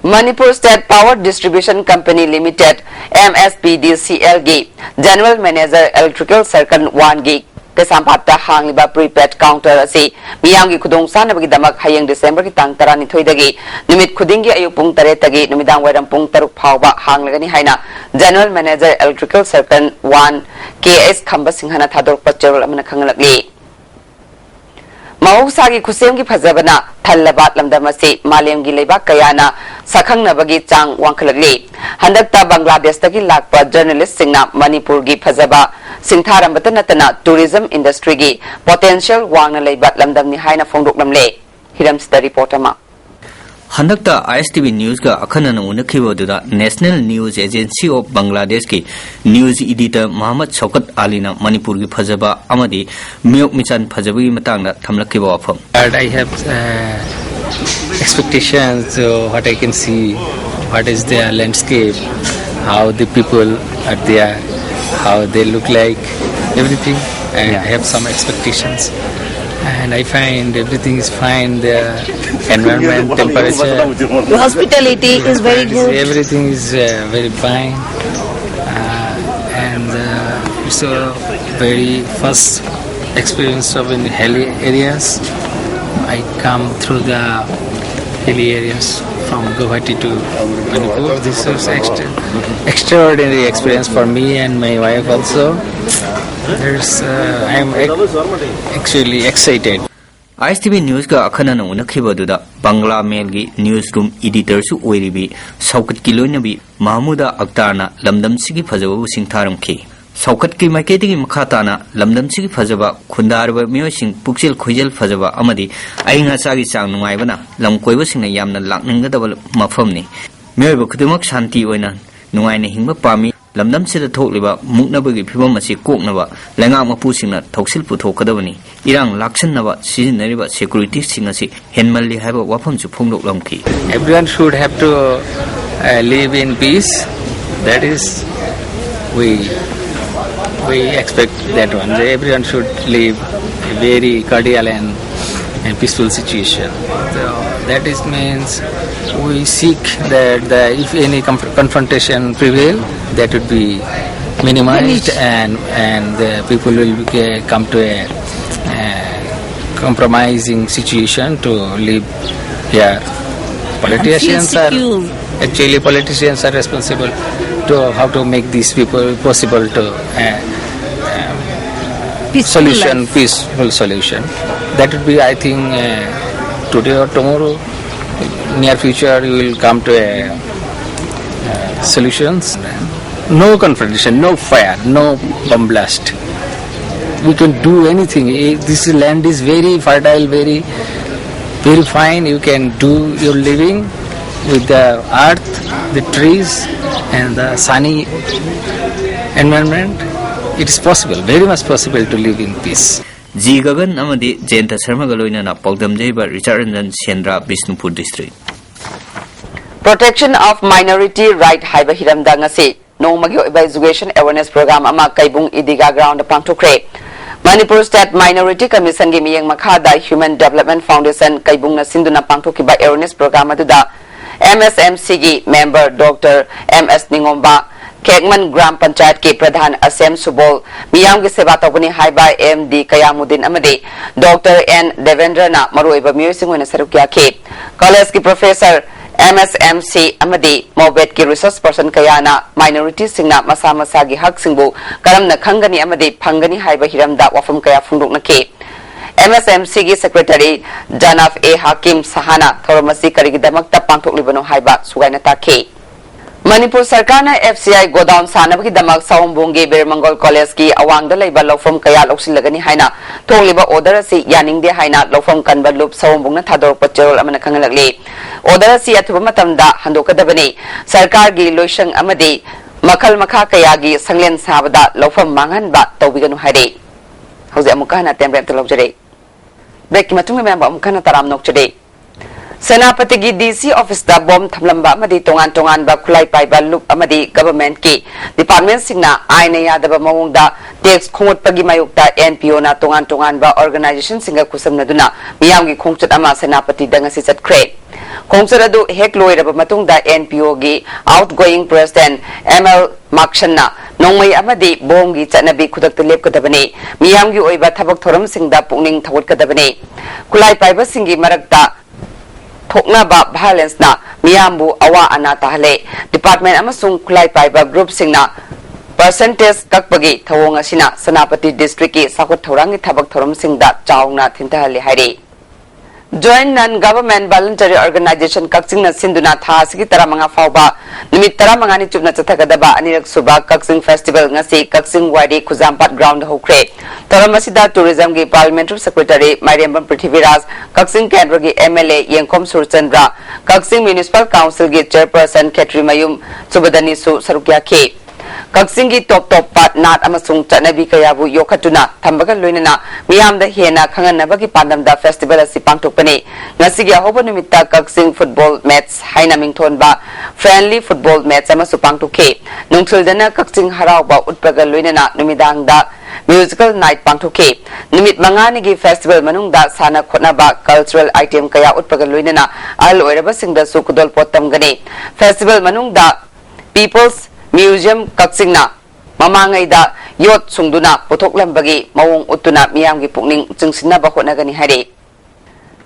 Manipur State Power Distribution Company Limited, M S P D C L ꯒꯤ General Manager Electrical Circle One ꯒꯤ ꯀꯩꯁꯥꯝꯄꯥꯠꯇ ꯍꯥꯡꯂꯤꯕ prepaid counter ꯑꯁꯤ ꯃꯤꯌꯥꯝꯒꯤ ꯈꯨꯗꯣꯡꯆꯥꯅꯕꯒꯤꯗꯃꯛ ꯍꯌꯦꯡ ꯗꯤꯁꯦꯝꯕꯔꯒꯤ ꯇꯥꯡ ꯇꯔꯥꯅꯤꯊꯣꯏꯗꯒꯤ ꯅꯨꯃꯤꯠ ꯈꯨꯗꯤꯡꯒꯤ ꯑꯌꯨꯛ ꯄꯨꯡ ꯇꯔꯦꯠꯇꯒꯤ ꯅꯨꯃꯤꯗꯥꯡ ꯋꯥꯏꯔꯝ ꯄꯨꯡ ꯇꯔꯨꯛ ꯐꯥꯎꯕ ꯍꯥꯡꯂꯒꯅꯤ ꯍꯥꯏꯅ General Manager Electrical Circle one K S ꯈꯝꯕ ꯁꯤꯡꯍꯅ ꯊꯥꯗꯣꯔꯛꯄ ꯆꯦꯔꯣꯜ ꯑꯃꯅ ꯈꯪꯍꯜꯂꯛꯂꯤ꯫ ꯃꯍꯧꯁꯥꯒꯤ ꯈꯨꯠꯁꯦꯝꯒꯤ ꯐꯖꯕꯅ ꯊꯜꯂꯕ ꯂꯝꯗꯝ ꯑꯁꯤ ꯃꯥꯂꯦꯝꯒꯤ ꯂꯩꯕꯥꯛ ꯀꯌꯥꯅ ꯁꯛꯈꯪꯅꯕꯒꯤ ꯆꯥꯡ ꯋꯥꯡꯈꯠꯂꯛꯂꯤ꯫ ꯍꯟꯗꯛꯇ ꯕꯪꯒ꯭ꯂꯥꯗꯦꯁꯇꯒꯤ ꯂꯥꯛꯄ journalistꯁꯤꯡꯅ ꯃꯅꯤꯄꯨꯔꯒꯤ ꯐꯖꯕ ꯁꯤꯡꯊꯥꯔꯝꯕꯇ ꯅꯠꯇꯅ tourism industryꯒꯤ potential ꯋꯥꯡꯅ ꯂꯩꯕ ꯂꯝꯗꯝꯅꯤ ꯍꯥꯏꯅ ꯐꯣꯡꯗꯣꯛꯂꯝꯂꯦ꯫ ꯍꯤꯔꯝꯁꯤꯗ report ꯑꯃ꯫ ꯍꯟꯗꯛꯇ I S T V Newsꯀ ꯑꯈꯟꯅꯅ ꯎꯅꯈꯤꯕ ꯑꯗꯨꯗ National News Agency of Bangladeshꯀꯤ news editor ꯃꯍꯃꯗ ꯁꯧꯀꯠ ꯑꯂꯤꯅ ꯃꯅꯤꯄꯨꯔꯒꯤ ꯐꯖꯕ ꯑꯃꯗꯤ ꯃꯤꯑꯣꯛ ꯃꯤꯆꯥꯟ ꯐꯖꯕꯒꯤ ꯃꯇꯥꯡꯗ ꯊꯝꯂꯛꯈꯤꯕ ꯋꯥꯐꯝ꯫ But I have uh, expectations, so what I can see, what is their landscape, how the people are there, how they look like, everything. I have some expectations. And I find everything is fine. The environment, temperature, The hospitality is very good. Everything is uh, very fine, uh, and uh, it's a very first experience of in hilly areas. I come through the hilly areas from Guwahati to Manipur. This is extra, extraordinary experience for me and my wife also. There's, uh, I'm ex- actually excited. I S T V ꯅ꯭ꯌꯨꯁꯀ ꯑꯈꯟꯅꯅ ꯎꯅꯈꯤꯕ ꯑꯗꯨꯗ Bangla ꯃꯦꯜꯒꯤ news room ꯏꯗꯤꯇꯔꯁꯨ ꯑꯣꯏꯔꯤꯕꯤ ꯁꯧꯀꯠꯀꯤ ꯂꯣꯏꯅꯕꯤ ꯃꯍꯃꯨꯗꯥ ꯑꯛꯇꯥꯔꯅ ꯂꯝꯗꯝꯁꯤꯒꯤ ꯐꯖꯕꯕꯨ ꯁꯤꯡꯊꯥꯔꯝꯈꯤ꯫ ꯁꯧꯀꯠꯀꯤ ꯃꯥꯏꯀꯩꯗꯒꯤ ꯃꯈꯥ ꯇꯥꯅ ꯂꯝꯗꯝꯁꯤꯒꯤ ꯐꯖꯕ, ꯈꯨꯟꯗꯥꯔꯕ ꯃꯤꯑꯣꯏꯁꯤꯡ ꯄꯨꯛꯆꯦꯜ ꯈꯣꯏꯖꯦꯜ ꯐꯖꯕ ꯑꯃꯗꯤ ꯑꯏꯪ ꯑꯁꯥꯒꯤ ꯆꯥꯡ ꯅꯨꯡꯉꯥꯏꯕꯅ ꯂꯝ ꯀꯣꯏꯕꯁꯤꯡꯅ ꯌꯥꯝꯅ ꯂꯥꯛꯅꯤꯡꯒꯗꯕ ꯃꯐꯝꯅꯤ꯫ ꯃꯤꯑꯣꯏꯕ ꯈꯨꯗꯤꯡꯃꯛ ꯁꯥꯟꯇꯤ ꯑꯣꯏꯅ ꯅꯨꯡꯉꯥꯏꯅ ꯍꯤꯡꯕ ꯄꯥꯝꯃꯤ꯫ ꯂꯝꯗꯝꯁꯤꯗ ꯊꯣꯛꯂꯤꯕ ꯃꯨꯛꯅꯕꯒꯤ ꯐꯤꯕꯝ ꯑꯁꯤ ꯀꯣꯛꯅꯕ ꯂꯩꯉꯥꯛ ꯃꯄꯨꯁꯤꯡꯅ ꯊꯧꯁꯤꯜ ꯄꯨꯊꯣꯛꯀꯗꯕꯅꯤ꯫ ꯏꯔꯥꯡ ꯂꯥꯛꯁꯤꯟꯅꯕ ꯁꯤꯖꯤꯟꯅꯔꯤꯕ ꯁꯦꯀ꯭ꯌꯨꯔꯤꯇꯤꯁꯤꯡ ꯑꯁꯤ ꯍꯦꯟꯃꯜꯂꯤ ꯍꯥꯏꯕ ꯋꯥꯐꯝꯁꯨ ꯐꯣꯡꯗꯣꯛꯂꯝꯈꯤ꯫ Everyone should have to uh, live in peace. That is, we we expect that one. Everyone should live a very cordial and, and peaceful situation. So that is means we seek that the, if any conf- confrontation prevail, that would be minimized and and the people will be, uh, come to a uh, compromising situation to live here. Politicians are actually politicians are responsible to how to make these people possible to uh, um, solution, peaceful solution. That would be, I think, uh, today or tomorrow, near future, you will come to a uh, solutions. No confrontation, no fire, no bomb blast. We can do anything. Eh, this land is very fertile, very, very fine. You can do your living with the earth, the trees, and the sunny environment. It is possible, very much possible to live in peace. G Gagan ꯑꯃꯗꯤ ꯖꯌꯟꯇ ꯁꯔꯃꯒ ꯂꯣꯏꯅꯅ ꯄꯥꯎꯗꯝꯖꯔꯤꯕ Richard Ranjan, Sendra, Bishnupur district. Protection of Minority Right ꯍꯥꯏꯕ ꯍꯤꯔꯝꯗ ꯉꯁꯤ ꯅꯣꯡꯃꯒꯤ ꯑꯣꯏꯕ Education Awareness Program ꯑꯃ ꯀꯩꯕꯨꯡ ꯏꯗꯤꯒꯥ ground ꯄꯥꯡꯊꯣꯛꯈ꯭ꯔꯦ꯫ Manipur state minority ꯀꯃꯤꯁꯟꯒꯤ ꯃꯤꯠꯌꯦꯡ ꯃꯈꯥꯗ Human Development Foundation ꯀꯩꯕꯨꯡꯅ ꯁꯤꯟꯗꯨꯅ ꯄꯥꯡꯊꯣꯛꯈꯤꯕ Awareness Program ꯑꯗꯨꯗ ꯑꯦꯝ ꯑꯦꯁ ꯑꯦꯝ ꯁꯤꯒꯤ ꯃꯦꯝꯕꯔ ꯗꯣꯛꯇꯔ ꯑꯦꯝ ꯑꯦꯁ ꯅꯤꯉꯣꯝꯕ, ꯈꯦꯛꯃꯟ ꯒ꯭ꯔꯥꯝ ꯄꯟꯆꯥꯌꯠꯀꯤ ꯄ꯭ꯔꯙꯥꯟ ꯑꯁꯦꯝ ꯁꯨꯕꯣꯜ, ꯃꯤꯌꯥꯝꯒꯤ ꯁꯦꯕꯥ ꯇꯧꯒꯅꯤ ꯍꯥꯏꯕ ꯑꯦꯝ ꯗꯤ ꯀꯌꯥꯃꯨꯗꯤꯟ ꯑꯃꯗꯤ ꯗꯣꯛꯇꯔ ꯑꯦꯟ ꯗꯦꯕꯦꯟꯗ꯭ꯔꯅ ꯃꯔꯨꯑꯣꯏꯕ ꯃꯤꯑꯣꯏꯁꯤꯡ ꯑꯣꯏꯅ ꯁꯔꯨꯛ ꯌꯥꯈꯤ꯫ ꯀꯣꯂꯦꯖꯀꯤ ꯄ꯭ꯔꯣꯐꯦꯁꯔ, ꯑꯦꯝ ꯑꯦꯁ ꯑꯦꯝ ꯁꯤ ꯑꯃꯗꯤ ꯃꯣꯕꯦꯠꯀꯤ ꯔꯤꯁꯣꯔꯁ ꯄꯔꯁꯟ ꯀꯌꯥꯅ ꯃꯥꯏꯅꯣꯔꯤꯇꯤꯁꯤꯡꯅ ꯃꯁꯥ ꯃꯁꯥꯒꯤ ꯍꯛꯁꯤꯡꯕꯨ ꯀꯔꯝꯅ ꯈꯪꯒꯅꯤ ꯑꯃꯗꯤ ꯐꯪꯒꯅꯤ ꯍꯥꯏꯕ ꯍꯤꯔꯝꯗ ꯋꯥꯐꯝ ꯀꯌꯥ ꯐꯣꯡꯗꯣꯛꯅꯈꯤ꯫ ꯑꯦꯝ ꯑꯦꯁ ꯑꯦꯝ ꯁꯤꯒꯤ ꯁꯦꯀ꯭ꯔꯦꯇꯔꯤ ꯖꯅꯥꯐ ꯑꯦ ꯍꯥꯀꯤꯝ ꯁꯍꯥꯅ ꯊꯧꯔꯝ ꯑꯁꯤ ꯀꯔꯤꯒꯤꯗꯃꯛꯇ ꯄꯥꯡꯊꯣꯛꯂꯤꯕꯅꯣ ꯍꯥꯏꯕ ꯁꯨꯒꯥꯏꯅ ꯇꯥꯛꯈꯤ꯫ ꯃꯅꯤꯄꯨꯔ ꯁꯔꯀꯥꯔꯅ ꯑꯦꯐ ꯁꯤ ꯑꯥꯏ ꯒꯣꯗꯥꯎꯟ ꯁꯥꯅꯕꯒꯤꯗꯃꯛ ꯁꯑꯣꯝꯕꯨꯡꯒꯤ ꯕꯤꯔꯃꯪꯒꯣꯜ ꯀꯣꯂꯦꯖꯀꯤ ꯑꯋꯥꯡꯗ ꯂꯩꯕ ꯂꯧꯐꯝ ꯀꯌꯥ ꯂꯧꯁꯤꯜꯂꯒꯅꯤ ꯍꯥꯏꯅ ꯊꯣꯛꯂꯤꯕ ꯑꯣꯔꯗꯔ ꯑꯁꯤ ꯌꯥꯅꯤꯡꯗꯦ ꯍꯥꯏꯅ ꯂꯧꯐꯝ ꯀꯟꯕ ꯂꯨꯞ ꯁꯑꯣꯝꯕꯨꯡꯅ ꯊꯥꯗꯣꯔꯛꯄ ꯆꯦꯔꯣꯜ ꯑꯃꯅ ꯈꯪꯍꯜꯂꯛꯂꯤ꯫ ꯑꯣꯔꯗꯔ ꯑꯁꯤ ꯑꯊꯨꯕ ꯃꯇꯝꯗ ꯍꯟꯗꯣꯛꯀꯗꯕꯅꯤ꯫ ꯁꯔꯀꯥꯔꯒꯤ ꯂꯣꯏꯁꯪ ꯑꯃꯗꯤ ꯃꯈꯜ ꯃꯈꯥ ꯀꯌꯥꯒꯤ ꯁꯪꯂꯦꯟ ꯁꯥꯕꯗ ꯂꯧꯐꯝ ꯃꯥꯡꯍꯟꯕ ꯇꯧꯕꯤꯒꯅꯨ ꯍꯥꯏꯔꯤ꯫ ꯍꯧꯖꯤꯛ ꯑꯃꯨꯛꯀ ꯍꯟꯅ template ꯑꯗꯨ ꯂꯧꯖꯔꯦ꯫ ꯕ꯭ꯔꯦꯛꯀꯤ ꯃꯇꯨꯡꯗ ꯃꯌꯥꯝꯕꯨ ꯑꯃꯨꯛ ꯍꯟꯅ ꯇꯔꯥꯝ ꯅꯣꯛꯆꯔꯤ꯫ ꯁꯦꯅꯥꯄꯇꯤꯒꯤ ꯗꯤ ꯁꯤ ꯑꯣꯐꯤꯁꯇ ꯕꯣꯝ ꯊꯝꯂꯝꯕ ꯑꯃꯗꯤ ꯇꯣꯉꯥꯟ ꯇꯣꯉꯥꯟꯕ ꯈꯨꯠꯂꯥꯏ ꯄꯥꯏꯕ ꯂꯨꯞ ꯑꯃꯗꯤ ꯒꯚꯔꯟꯃꯦꯟꯠꯀꯤ ꯗꯤꯄꯥꯔꯠꯃꯦꯟꯠꯁꯤꯡꯅ ꯑꯥꯏꯟꯅ ꯌꯥꯗꯕ ꯃꯑꯣꯡꯗ ꯇꯦꯛꯁ ꯈꯣꯝꯒꯠꯄꯒꯤ ꯃꯥꯌꯣꯛꯇ ꯑꯦꯟ ꯄꯤ ꯑꯣꯅ ꯇꯣꯉꯥꯟ ꯇꯣꯉꯥꯟꯕ ꯑꯣꯔꯒꯅꯥꯏꯖꯦꯁꯟꯁꯤꯡꯒ ꯈꯨꯠꯁꯝꯅꯗꯨꯅ ꯃꯤꯌꯥꯝꯒꯤ ꯈꯣꯡꯆꯠ ꯑꯃ ꯁꯦꯅꯥꯄꯇꯤꯗ ꯉꯁꯤ ꯆꯠꯈ꯭ꯔꯦ꯫ ꯈꯣꯡꯆꯠ ꯑꯗꯨ ꯍꯦꯛ ꯂꯣꯏꯔꯕ ꯃꯇꯨꯡꯗ N P O ꯒꯤ outgoing president M L ꯃꯥꯛꯁꯟꯅ ꯅꯣꯡꯃꯩ ꯑꯃꯗꯤ ꯕꯣꯝꯒꯤ ꯆꯠꯅꯕꯤ ꯈꯨꯗꯛꯇ ꯂꯦꯞꯀꯗꯕꯅꯤ, ꯃꯤꯌꯥꯝꯒꯤ ꯑꯣꯏꯕ ꯊꯕꯛ ꯊꯧꯔꯝꯁꯤꯡꯗ ꯄꯨꯛꯅꯤꯡ ꯊꯧꯒꯠꯀꯗꯕꯅꯤ꯫ ꯈꯨꯠꯂꯥꯏ ꯄꯥꯏꯕꯁꯤꯡꯒꯤ ꯃꯔꯛꯇ ꯊꯣꯛꯅꯕ violenceꯅ ꯃꯤꯌꯥꯝꯕꯨ ꯑꯋꯥ ꯑꯅꯥ ꯇꯥꯍꯜꯂꯦ꯫ Department ꯑꯃꯁꯨꯡ ꯈꯨꯠꯂꯥꯏ ꯄꯥꯏꯕ groupꯁꯤꯡꯅ percentage ꯀꯛꯄꯒꯤ ꯊꯧꯑꯣꯡ ꯑꯁꯤꯅ ꯁꯦꯅꯥꯄꯇꯤ districtꯀꯤ ꯆꯥꯎꯈꯠ ꯊꯧꯔꯥꯡꯒꯤ ꯊꯕꯛ ꯊꯧꯔꯝꯁꯤꯡꯗ ꯆꯥꯎꯅ ꯊꯤꯟꯊꯍꯜꯂꯦ ꯍꯥꯏꯔꯤ꯫ Joint Non Government Voluntary Organization ꯀꯛꯆꯤꯡꯅ ꯁꯤꯟꯗꯨꯅ ꯊꯥ ꯑꯁꯤꯒꯤ ꯇꯔꯥꯃꯉꯥ ꯐꯥꯎꯕ ꯅꯨꯃꯤꯠ ꯇꯔꯥꯃꯉꯥꯅꯤ ꯆꯨꯞꯅ ꯆꯠꯊꯒꯗꯕ ꯑꯅꯤꯔꯛ ꯁꯨꯕ ꯀꯛꯆꯤꯡ festival ꯉꯁꯤ ꯀꯛꯆꯤꯡ ꯋꯥꯏꯔꯤ ꯈꯨꯖꯥꯝꯄꯥꯠ groundꯗ ꯍꯧꯈ꯭ꯔꯦ꯫ ꯊꯧꯔꯝ ꯑꯁꯤꯗ tourismꯒꯤ parliamentary secretary ꯃꯥꯏꯔꯦꯝꯕꯝ ꯄ꯭ꯔꯤꯊꯤꯕꯤꯔꯥꯖ, ꯀꯛꯆꯤꯡ ꯀꯦꯟꯗ꯭ꯔꯒꯤ M L A ꯌꯦꯡꯈꯣꯝ ꯁꯨꯔꯆꯟꯗ꯭ꯔ, ꯀꯛꯆꯤꯡ municipal councilꯒꯤ chairperson ꯈꯦꯇ꯭ꯔꯤꯃꯌꯨꯝ ꯁꯨꯕꯗꯅꯤꯁꯨ ꯁꯔꯨꯛ ꯌꯥꯈꯤ꯫ ꯀꯛꯆꯤꯡꯒꯤ ꯇꯣꯞ ꯇꯣꯞꯄ ꯅꯥꯠ ꯑꯃꯁꯨꯡ ꯆꯠꯅꯕꯤ ꯀꯌꯥꯕꯨ ꯌꯣꯛꯈꯠꯇꯨꯅ ꯊꯝꯕꯒ ꯂꯣꯏꯅꯅ ꯃꯤꯌꯥꯝꯗ ꯍꯦꯟꯅ ꯈꯪꯍꯟꯅꯕꯒꯤ ꯄꯥꯟꯗꯝꯗ festival ꯑꯁꯤ ꯄꯥꯡꯊꯣꯛꯄꯅꯤ꯫ ꯉꯁꯤꯒꯤ ꯑꯍꯧꯕ ꯅꯨꯃꯤꯠꯇ ꯀꯛꯆꯤꯡ football match ꯍꯥꯏꯅ ꯃꯤꯡꯊꯣꯟꯕ friendly football match ꯑꯃꯁꯨ ꯄꯥꯡꯊꯣꯛꯈꯤ꯫ ꯅꯨꯡꯊꯤꯜꯗꯅ ꯀꯛꯆꯤꯡ ꯍꯔꯥꯎꯕ ꯎꯠꯄꯒ ꯂꯣꯏꯅꯅ ꯅꯨꯃꯤꯗꯥꯡꯗ musical night ꯄꯥꯡꯊꯣꯛꯈꯤ꯫ ꯅꯨꯃꯤꯠ ꯃꯉꯥꯅꯤꯒꯤ festival ꯃꯅꯨꯡꯗ ꯁꯥꯟꯅ ꯈꯣꯠꯅꯕ, cultural item ꯀꯌꯥ ꯎꯠꯄꯒ ꯂꯣꯏꯅꯅ ꯑꯍꯜ ꯑꯣꯏꯔꯕꯁꯤꯡꯗꯁꯨ ꯈꯨꯗꯣꯜꯄꯣꯠ ꯇꯝꯒꯅꯤ꯫ Festival ꯃꯅꯨꯡꯗ People's Museum ꯀꯛꯆꯤꯡꯅ ꯃꯃꯥꯡꯉꯩꯗ ꯌꯣꯠ ꯁꯨꯡꯗꯨꯅ ꯄꯨꯊꯣꯛꯂꯝꯕꯒꯤ ꯃꯑꯣꯡ ꯎꯠꯇꯨꯅ ꯃꯤꯌꯥꯝꯒꯤ ꯄꯨꯛꯅꯤꯡ ꯆꯤꯡꯁꯤꯟꯅꯕ ꯍꯣꯠꯅꯒꯅꯤ ꯍꯥꯏꯔꯤ꯫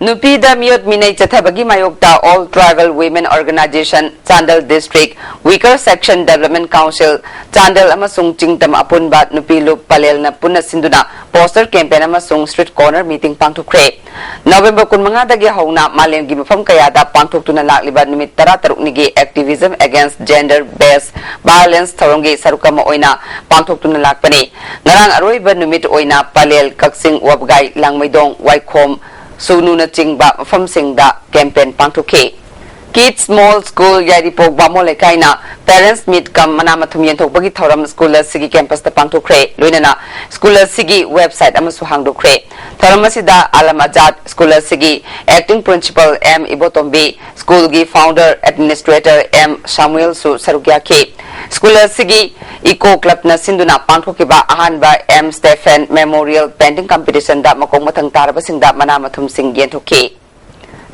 ꯅꯨꯄꯤꯗ ꯃꯤꯑꯣꯠ ꯃꯤꯅꯩ ꯆꯠꯊꯕꯒꯤ ꯃꯥꯌꯣꯛꯇ All Tribal Women Organization, Chandel District, Weaker Section Development Council, Chandel ꯑꯃꯁꯨꯡ ꯆꯤꯡꯇꯝ ꯑꯄꯨꯟꯕ ꯅꯨꯄꯤ ꯂꯨꯞ ꯄꯂꯦꯜꯅ ꯄꯨꯟꯅ ꯁꯤꯟꯗꯨꯅ poster campaign ꯑꯃꯁꯨꯡ street corner meeting ꯄꯥꯡꯊꯣꯛꯈ꯭ꯔꯦ꯫ November ꯀꯨꯟꯃꯉꯥꯗꯒꯤ ꯍꯧꯅ ꯃꯥꯂꯦꯝꯒꯤ ꯃꯐꯝ ꯀꯌꯥꯗ ꯄꯥꯡꯊꯣꯛꯇꯨꯅ ꯂꯥꯛꯂꯤꯕ ꯅꯨꯃꯤꯠ ꯇꯔꯥꯇꯔꯨꯛꯅꯤꯒꯤ Activism Against Gender Based Violence ꯊꯧꯔꯝꯒꯤ ꯁꯔꯨꯛ ꯑꯃ ꯑꯣꯏꯅ ꯄꯥꯡꯊꯣꯛꯇꯨꯅ ꯂꯥꯛꯄꯅꯤ꯫ ꯉꯔꯥꯡ ꯑꯔꯣꯏꯕ ꯅꯨꯃꯤꯠ ꯑꯣꯏꯅ ꯄꯂꯦꯜ, ꯀꯛꯆꯤꯡ, ꯋꯥꯕꯒꯥꯏ, ꯂꯥꯡꯃꯩꯗꯣꯡ, ꯋꯥꯏꯈꯣꯝ, ꯁꯨꯒꯅꯨꯅꯆꯤꯡꯕ ꯃꯐꯝꯁꯤꯡꯗ campaign ꯄꯥꯡꯊꯣꯛꯈꯤ꯫ Kids Mall School, ꯌꯥꯏꯔꯤꯄꯣꯛ ꯕꯥꯃꯣꯟ ꯂꯩꯀꯥꯏꯅ parents meet cum ꯃꯅꯥ ꯃꯊꯨꯝ ꯌꯦꯟꯊꯣꯛꯄꯒꯤ ꯊꯧꯔꯝ school ꯑꯁꯤꯒꯤ campusꯇ ꯄꯥꯡꯊꯣꯛꯈ꯭ꯔꯦ꯫ ꯂꯣꯏꯅꯅ school ꯑꯁꯤꯒꯤ website ꯑꯃꯁꯨ ꯍꯥꯡꯗꯣꯛꯈ꯭ꯔꯦ꯫ ꯊꯧꯔꯝ ꯑꯁꯤꯗ ꯑꯥꯂꯝ ꯑꯖꯥꯗ school ꯑꯁꯤꯒꯤ acting principal M ꯏꯕꯣꯇꯣꯝꯕꯤ, schoolꯒꯤ founder administrator M ꯁꯥꯃꯨꯑꯦꯜꯁꯨ ꯁꯔꯨꯛ ꯌꯥꯈꯤ꯫ School ꯑꯁꯤꯒꯤ Eco Clubꯅ ꯁꯤꯟꯗꯨꯅ ꯄꯥꯡꯊꯣꯛꯈꯤꯕ ꯑꯍꯥꯟꯕ M Stephen Memorial Painting Competitionꯗ ꯃꯀꯣꯛ ꯃꯊꯪ ꯇꯥꯔꯕꯁꯤꯡꯗ ꯃꯅꯥ ꯃꯊꯨꯝꯁꯤꯡ ꯌꯦꯟꯊꯣꯛꯈꯤ꯫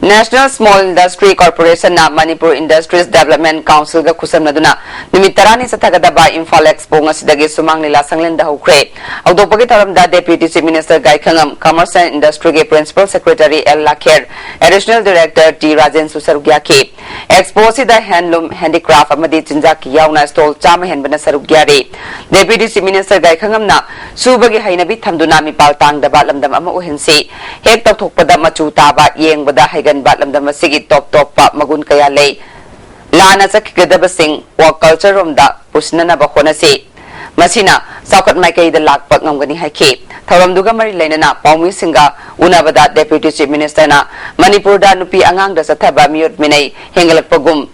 National Small Industry Corporation ꯅ Manipur Industries Development Council ꯒ ꯈꯨꯠꯁꯝꯅꯗꯨꯅ ꯅꯨꯃꯤꯠ ꯇꯔꯥꯅꯤ ꯆꯠꯊꯒꯗꯕ ꯏꯝꯐꯥꯜ ꯑꯦꯛꯁꯄꯣ ꯉꯁꯤꯗꯒꯤ ꯁꯨꯃꯥꯡ ꯂꯤꯂꯥ ꯁꯪꯂꯦꯟꯗ ꯍꯧꯈ꯭ꯔꯦ꯫ ꯍꯧꯗꯣꯛꯄꯒꯤ ꯊꯧꯔꯝꯗ Deputy Chief Minister Gaikhangam, Commerce and Industry ꯒꯤ Principal Secretary L Lakher, Additional Director T ꯔꯥꯖꯦꯟꯁꯨ ꯁꯔꯨꯛ ꯌꯥꯈꯤ꯫ ꯑꯦꯛꯁꯄꯣ ꯑꯁꯤꯗ handloom, handicraft ꯑꯃꯗꯤ ꯆꯤꯟꯖꯥꯛꯀꯤ ꯌꯥꯎꯅ stall ꯆꯥꯝꯃ ꯍꯦꯟꯕꯅ ꯁꯔꯨꯛ ꯌꯥꯔꯤ꯫ Deputy Chief Minister ꯒꯥꯏꯈꯉꯝꯅ ꯁꯨꯕꯒꯤ ꯍꯩꯅꯕꯤ ꯊꯝꯗꯨꯅ ꯃꯤꯄꯥꯜ ꯇꯥꯡꯗꯕ ꯂꯝꯗꯝ ꯑꯃ ꯑꯣꯏꯍꯟꯁꯤ꯫ ꯍꯦꯛ ꯇꯧꯊꯣꯛꯄꯗ ꯃꯆꯨ ꯇꯥꯕ, ꯌꯦꯡꯕꯗ ꯍꯩꯒꯟꯕ ꯂꯝꯗꯝ ꯑꯁꯤꯒꯤ ꯇꯣꯞ ꯇꯣꯞꯄ ꯃꯒꯨꯟ ꯀꯌꯥ ꯂꯩ꯫ ꯂꯥꯟꯅ ꯆꯠꯈꯤꯒꯗꯕꯁꯤꯡ work culture ꯔꯣꯝꯗ ꯄꯨꯁꯤꯟꯅꯅꯕ ꯍꯣꯠꯅꯁꯤ꯫ ꯃꯁꯤꯅ ꯆꯥꯎꯈꯠ ꯃꯥꯏꯀꯩꯗ ꯂꯥꯛꯄ ꯉꯝꯒꯅꯤ ꯍꯥꯏꯈꯤ꯫ ꯊꯧꯔꯝꯗꯨꯒ ꯃꯔꯤ ꯂꯩꯅꯅ ꯄꯥꯎꯃꯤꯁꯤꯡꯒ ꯎꯅꯕꯗ Deputy Chief Minister ꯅ ꯃꯅꯤꯄꯨꯔꯗ ꯅꯨꯄꯤ ꯑꯉꯥꯡꯗ ꯆꯠꯊꯕ ꯃꯤꯑꯣꯠ ꯃꯤꯅꯩ ꯍꯦꯟꯒꯠꯂꯛꯄꯒꯨꯝ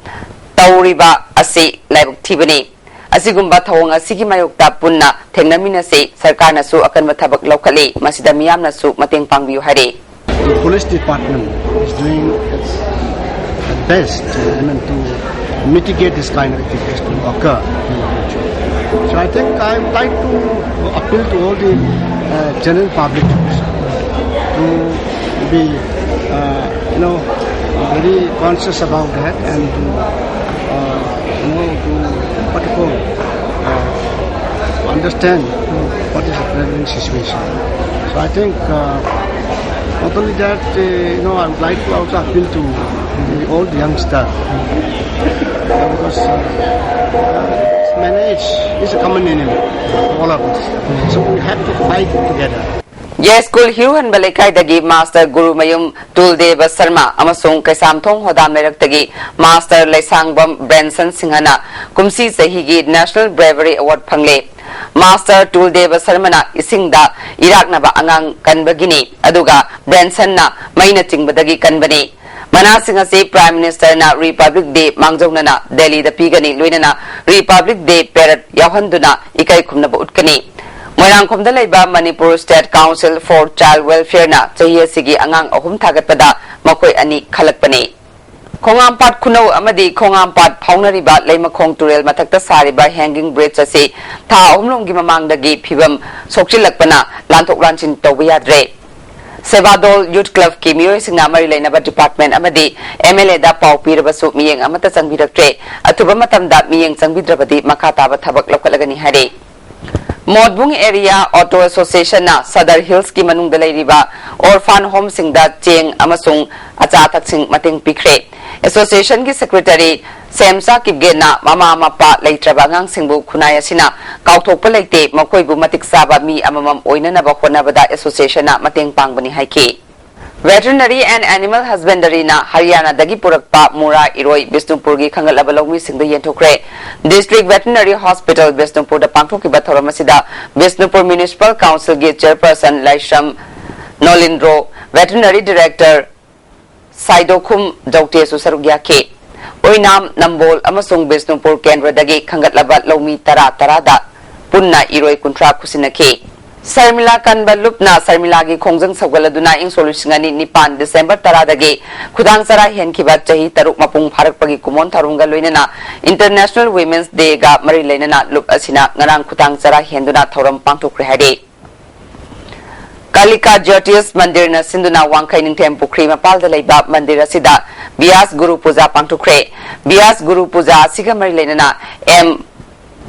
ꯇꯧꯔꯤꯕ ꯑꯁꯤ ꯂꯥꯏꯕꯛ ꯊꯤꯕꯅꯤ꯫ ꯑꯁꯤꯒꯨꯝꯕ ꯊꯧꯑꯣꯡ ꯑꯁꯤꯒꯤ ꯃꯥꯌꯣꯛꯇ ꯄꯨꯟꯅ ꯊꯦꯡꯅꯃꯤꯟꯅꯁꯤ, ꯁꯔꯀꯥꯔꯅꯁꯨ ꯑꯀꯟꯕ ꯊꯕꯛ ꯂꯧꯈꯠꯂꯤ, ꯃꯁꯤꯗ ꯃꯤꯌꯥꯝꯅꯁꯨ ꯃꯇꯦꯡ ꯄꯥꯡꯕꯤꯌꯨ ꯍꯥꯏꯔꯤ꯫ The police department is doing its best, I mean, to mitigate this kind of activities to occur in the future. So I think I would like to appeal to all the uh, general public to be, uh, you know, very conscious about that and to, uh, you know, to, what you call, uh, understand what is the prevailing situation. So I think, uh, not only that, uh, you know, I would like to also appeal to the old youngster, uh, because, uh, uh, marriage is a common enemy for all of us. So we have to fight together. ꯌꯥꯏꯁ꯭ꯀꯨꯜ ꯍꯤꯔꯨꯍꯟꯕ ꯂꯩꯀꯥꯏꯗꯒꯤ master Gurumayum ꯇꯨꯜꯗꯦꯕ Sharma ꯑꯃꯁꯨꯡ Keishamthong ꯍꯣꯗꯥꯝ ꯂꯩꯔꯛꯇꯒꯤ master ꯂꯩꯁꯥꯡꯕꯝ ꯕ꯭ꯔꯦꯟꯁꯟ ꯁꯤꯡꯍꯅ ꯀꯨꯝꯁꯤ ꯆꯍꯤꯒꯤ National Bravery Award ꯐꯪꯂꯦ꯫ Master ꯇꯨꯜꯗꯦꯕ ꯁꯔꯃꯅ ꯏꯁꯤꯡꯗ ꯏꯔꯥꯛꯅꯕ ꯑꯉꯥꯡ ꯀꯟꯕꯒꯤꯅꯤ, ꯑꯗꯨꯒ ꯕ꯭ꯔꯦꯟꯁꯟꯅ ꯃꯩꯅ ꯆꯤꯡꯕꯗꯒꯤ ꯀꯟꯕꯅꯤ꯫ ꯃꯅꯥꯁꯤꯡ ꯑꯁꯤ Prime Minister ꯅ Republic Day ꯃꯥꯡꯖꯧꯅꯅ ꯗꯦꯜꯂꯤꯗ ꯄꯤꯒꯅꯤ, ꯂꯣꯏꯅꯅ Republic Day parade ꯌꯥꯎꯍꯟꯗꯨꯅ ꯏꯀꯥꯏ ꯈꯨꯝꯅꯕ ꯎꯠꯀꯅꯤ꯫ ꯃꯣꯏꯔꯥꯡꯈꯣꯝꯗ ꯂꯩꯕ Manipur State Council for Child Welfare ꯅ ꯆꯍꯤ ꯑꯁꯤꯒꯤ ꯑꯉꯥꯡ ꯑꯍꯨꯝ ꯊꯥꯒꯠꯄꯗ ꯃꯈꯣꯏ ꯑꯅꯤ ꯈꯜꯂꯛꯄꯅꯤ꯫ ꯈꯣꯡꯉꯥꯝꯄꯥꯠ ꯈꯨꯅꯧ ꯑꯃꯗꯤ ꯈꯣꯡꯉꯥꯝꯄꯥꯠ ꯐꯥꯎꯅꯔꯤꯕ ꯂꯩꯃꯈꯣꯡ ꯇꯨꯔꯦꯜ ꯃꯊꯛꯇ ꯁꯥꯔꯤꯕ hanging bridge ꯑꯁꯤ ꯊꯥ ꯑꯍꯨꯝꯂꯣꯝꯒꯤ ꯃꯃꯥꯡꯗꯒꯤ ꯐꯤꯕꯝ ꯁꯣꯛꯆꯤꯜꯂꯛꯄꯅ ꯂꯥꯟꯊꯣꯛ ꯂꯥꯟꯁꯤꯟ ꯇꯧꯕ ꯌꯥꯗ꯭ꯔꯦ꯫ ꯁꯦꯕꯥꯗꯣꯜ ꯌꯨꯊ ꯀ꯭ꯂꯕꯀꯤ ꯃꯤꯑꯣꯏꯁꯤꯡꯅ ꯃꯔꯤ ꯂꯩꯅꯕ ꯗꯤꯄꯥꯔꯠꯃꯦꯟ ꯑꯃꯗꯤ ꯑꯦꯝ ꯑꯦꯜ ꯑꯦꯗ ꯄꯥꯎ ꯄꯤꯔꯕꯁꯨ ꯃꯤꯠꯌꯦꯡ ꯑꯃꯠꯇ ꯆꯪꯕꯤꯔꯛꯇ꯭ꯔꯦ꯫ ꯑꯊꯨꯕ ꯃꯇꯝꯗ ꯃꯤꯠꯌꯦꯡ ꯆꯪꯕꯤꯗ꯭ꯔꯕꯗꯤ ꯃꯈꯥ ꯇꯥꯕ ꯊꯕꯛ ꯂꯧꯈꯠꯂꯒꯅꯤ ꯍꯥꯏꯔꯤ꯫ ꯃꯣꯠꯕꯨꯡ ꯑꯦꯔꯤꯌꯥ ꯑꯣꯇꯣ ꯑꯦꯁꯣꯁꯤꯌꯦꯁꯟꯅ ꯁꯗꯔ ꯍꯤꯜꯁꯀꯤ ꯃꯅꯨꯡꯗ ꯂꯩꯔꯤꯕ ꯑꯣꯔꯐꯥꯟ ꯍꯣꯝꯁꯤꯡꯗ ꯆꯦꯡ ꯑꯃꯁꯨꯡ ꯑꯆꯥ ꯑꯊꯛꯁꯤꯡ ꯃꯇꯦꯡ ꯄꯤꯈ꯭ꯔꯦ꯫ ꯑꯦꯁꯣꯁꯤꯌꯦꯁꯟꯒꯤ ꯁꯦꯀ꯭ꯔꯦꯇꯔꯤ ꯁꯦꯝꯆꯥ ꯀꯤꯞꯒꯦꯟꯅ ꯃꯃꯥ ꯃꯄꯥ ꯂꯩꯇ꯭ꯔꯕ ꯑꯉꯥꯡꯁꯤꯡꯕꯨ ꯈꯨꯟꯅꯥꯏ ꯑꯁꯤꯅ ꯀꯥꯎꯊꯣꯛꯄ ꯂꯩꯇꯦ, ꯃꯈꯣꯏꯕꯨ ꯃꯇꯤꯛ ꯆꯥꯕ ꯃꯤ ꯑꯃꯃꯝ ꯑꯣꯏꯅꯅꯕ ꯍꯣꯠꯅꯕꯗ ꯑꯦꯁꯣꯁꯤꯌꯦꯁꯟꯅ ꯃꯇꯦꯡ ꯄꯥꯡꯕꯅꯤ ꯍꯥꯏꯈꯤ꯫ Veterinary and Animal Husbandryꯅ ꯍꯔꯤꯌꯥꯅꯥꯗꯒꯤ ꯄꯨꯔꯛꯄ ꯃꯨꯔꯥ ꯏꯔꯣꯏ ꯕꯤꯁꯅꯨꯄꯨꯔꯒꯤ ꯈꯟꯒꯠꯂꯕ ꯂꯧꯃꯤꯁꯤꯡꯗ ꯌꯦꯟꯊꯣꯛꯈ꯭ꯔꯦ꯫ District Veterinary Hospital ꯕꯤꯁꯅꯨꯄꯨꯔꯗ ꯄꯥꯡꯊꯣꯛꯈꯤꯕ ꯊꯧꯔꯝ ꯑꯁꯤꯗ ꯕꯤꯁꯅꯨꯄꯨꯔ Municipal Councilꯒꯤ Chairperson ꯂꯥꯏꯁ꯭ꯔꯝ ꯅꯣꯂꯤꯟꯗ꯭ꯔꯣ, Veterinary Director ꯁꯥꯏꯗꯣꯈꯨꯝ ꯖꯧꯇꯦꯁꯨ ꯁꯔꯨꯛ ꯌꯥꯈꯤ꯫ ꯑꯣꯏꯅꯥꯝ, ꯅꯝꯕꯣꯜ ꯑꯃꯁꯨꯡ ꯕꯤꯁꯅꯨꯄꯨꯔ ꯀꯦꯟꯗ꯭ꯔꯗꯒꯤ ꯈꯟꯒꯠꯂꯕ ꯂꯧꯃꯤ ꯇꯔꯥ ꯇꯔꯥꯗ ꯄꯨꯟꯅ ꯏꯔꯣꯏ ꯀꯨꯟꯊ꯭ꯔꯥ ꯈꯨꯠꯁꯤꯟꯅꯈꯤ꯫ ꯁꯔꯃꯤꯂꯥ ꯀꯟꯕ ꯂꯨꯞꯅ ꯁꯔꯃꯤꯂꯥꯒꯤ ꯈꯣꯡꯖꯪ ꯁꯧꯒꯠꯂꯗꯨꯅ ꯏꯪ ꯁꯣꯛ ꯂꯤꯁꯤꯡ ꯑꯅꯤ ꯅꯤꯄꯥꯟ December ꯇꯔꯥꯗꯒꯤ ꯈꯨꯗꯥꯡ ꯆꯔꯥ ꯍꯦꯟꯈꯤꯕ ꯆꯍꯤ ꯇꯔꯨꯛ ꯃꯄꯨꯡ ꯐꯥꯔꯛꯄꯒꯤ ꯀꯨꯝꯑꯣꯟ ꯊꯧꯔꯝꯒ ꯂꯣꯏꯅꯅ International Women's Dayꯒ ꯃꯔꯤ ꯂꯩꯅꯅ ꯂꯨꯞ ꯑꯁꯤꯅ ꯉꯔꯥꯡ ꯈꯨꯗꯥꯡ ꯆꯔꯥ ꯍꯦꯟꯗꯨꯅ ꯊꯧꯔꯝ ꯄꯥꯡꯊꯣꯛꯈ꯭ꯔꯦ ꯍꯥꯏꯔꯤ꯫ ꯀꯥꯂꯤꯀꯥ ꯖ꯭ꯌꯣꯇꯤꯁ ꯃꯟꯗꯤꯔꯅ ꯁꯤꯟꯗꯨꯅ ꯋꯥꯡꯈꯩ ꯅꯤꯡꯊꯦꯝ ꯄꯨꯈ꯭ꯔꯤ ꯃꯄꯥꯜꯗ ꯂꯩꯕ ꯃꯟꯗꯤꯔ ꯑꯁꯤꯗ ꯕ꯭ꯌꯥꯁ ꯒꯨꯔꯨ ꯄꯨꯖꯥ ꯄꯥꯡꯊꯣꯛꯈ꯭ꯔꯦ꯫ ꯕ꯭ꯌꯥꯁ ꯒꯨꯔꯨ ꯄꯨꯖꯥ ꯑꯁꯤꯒ ꯃꯔꯤ ꯂꯩꯅꯅ ꯑꯦꯝ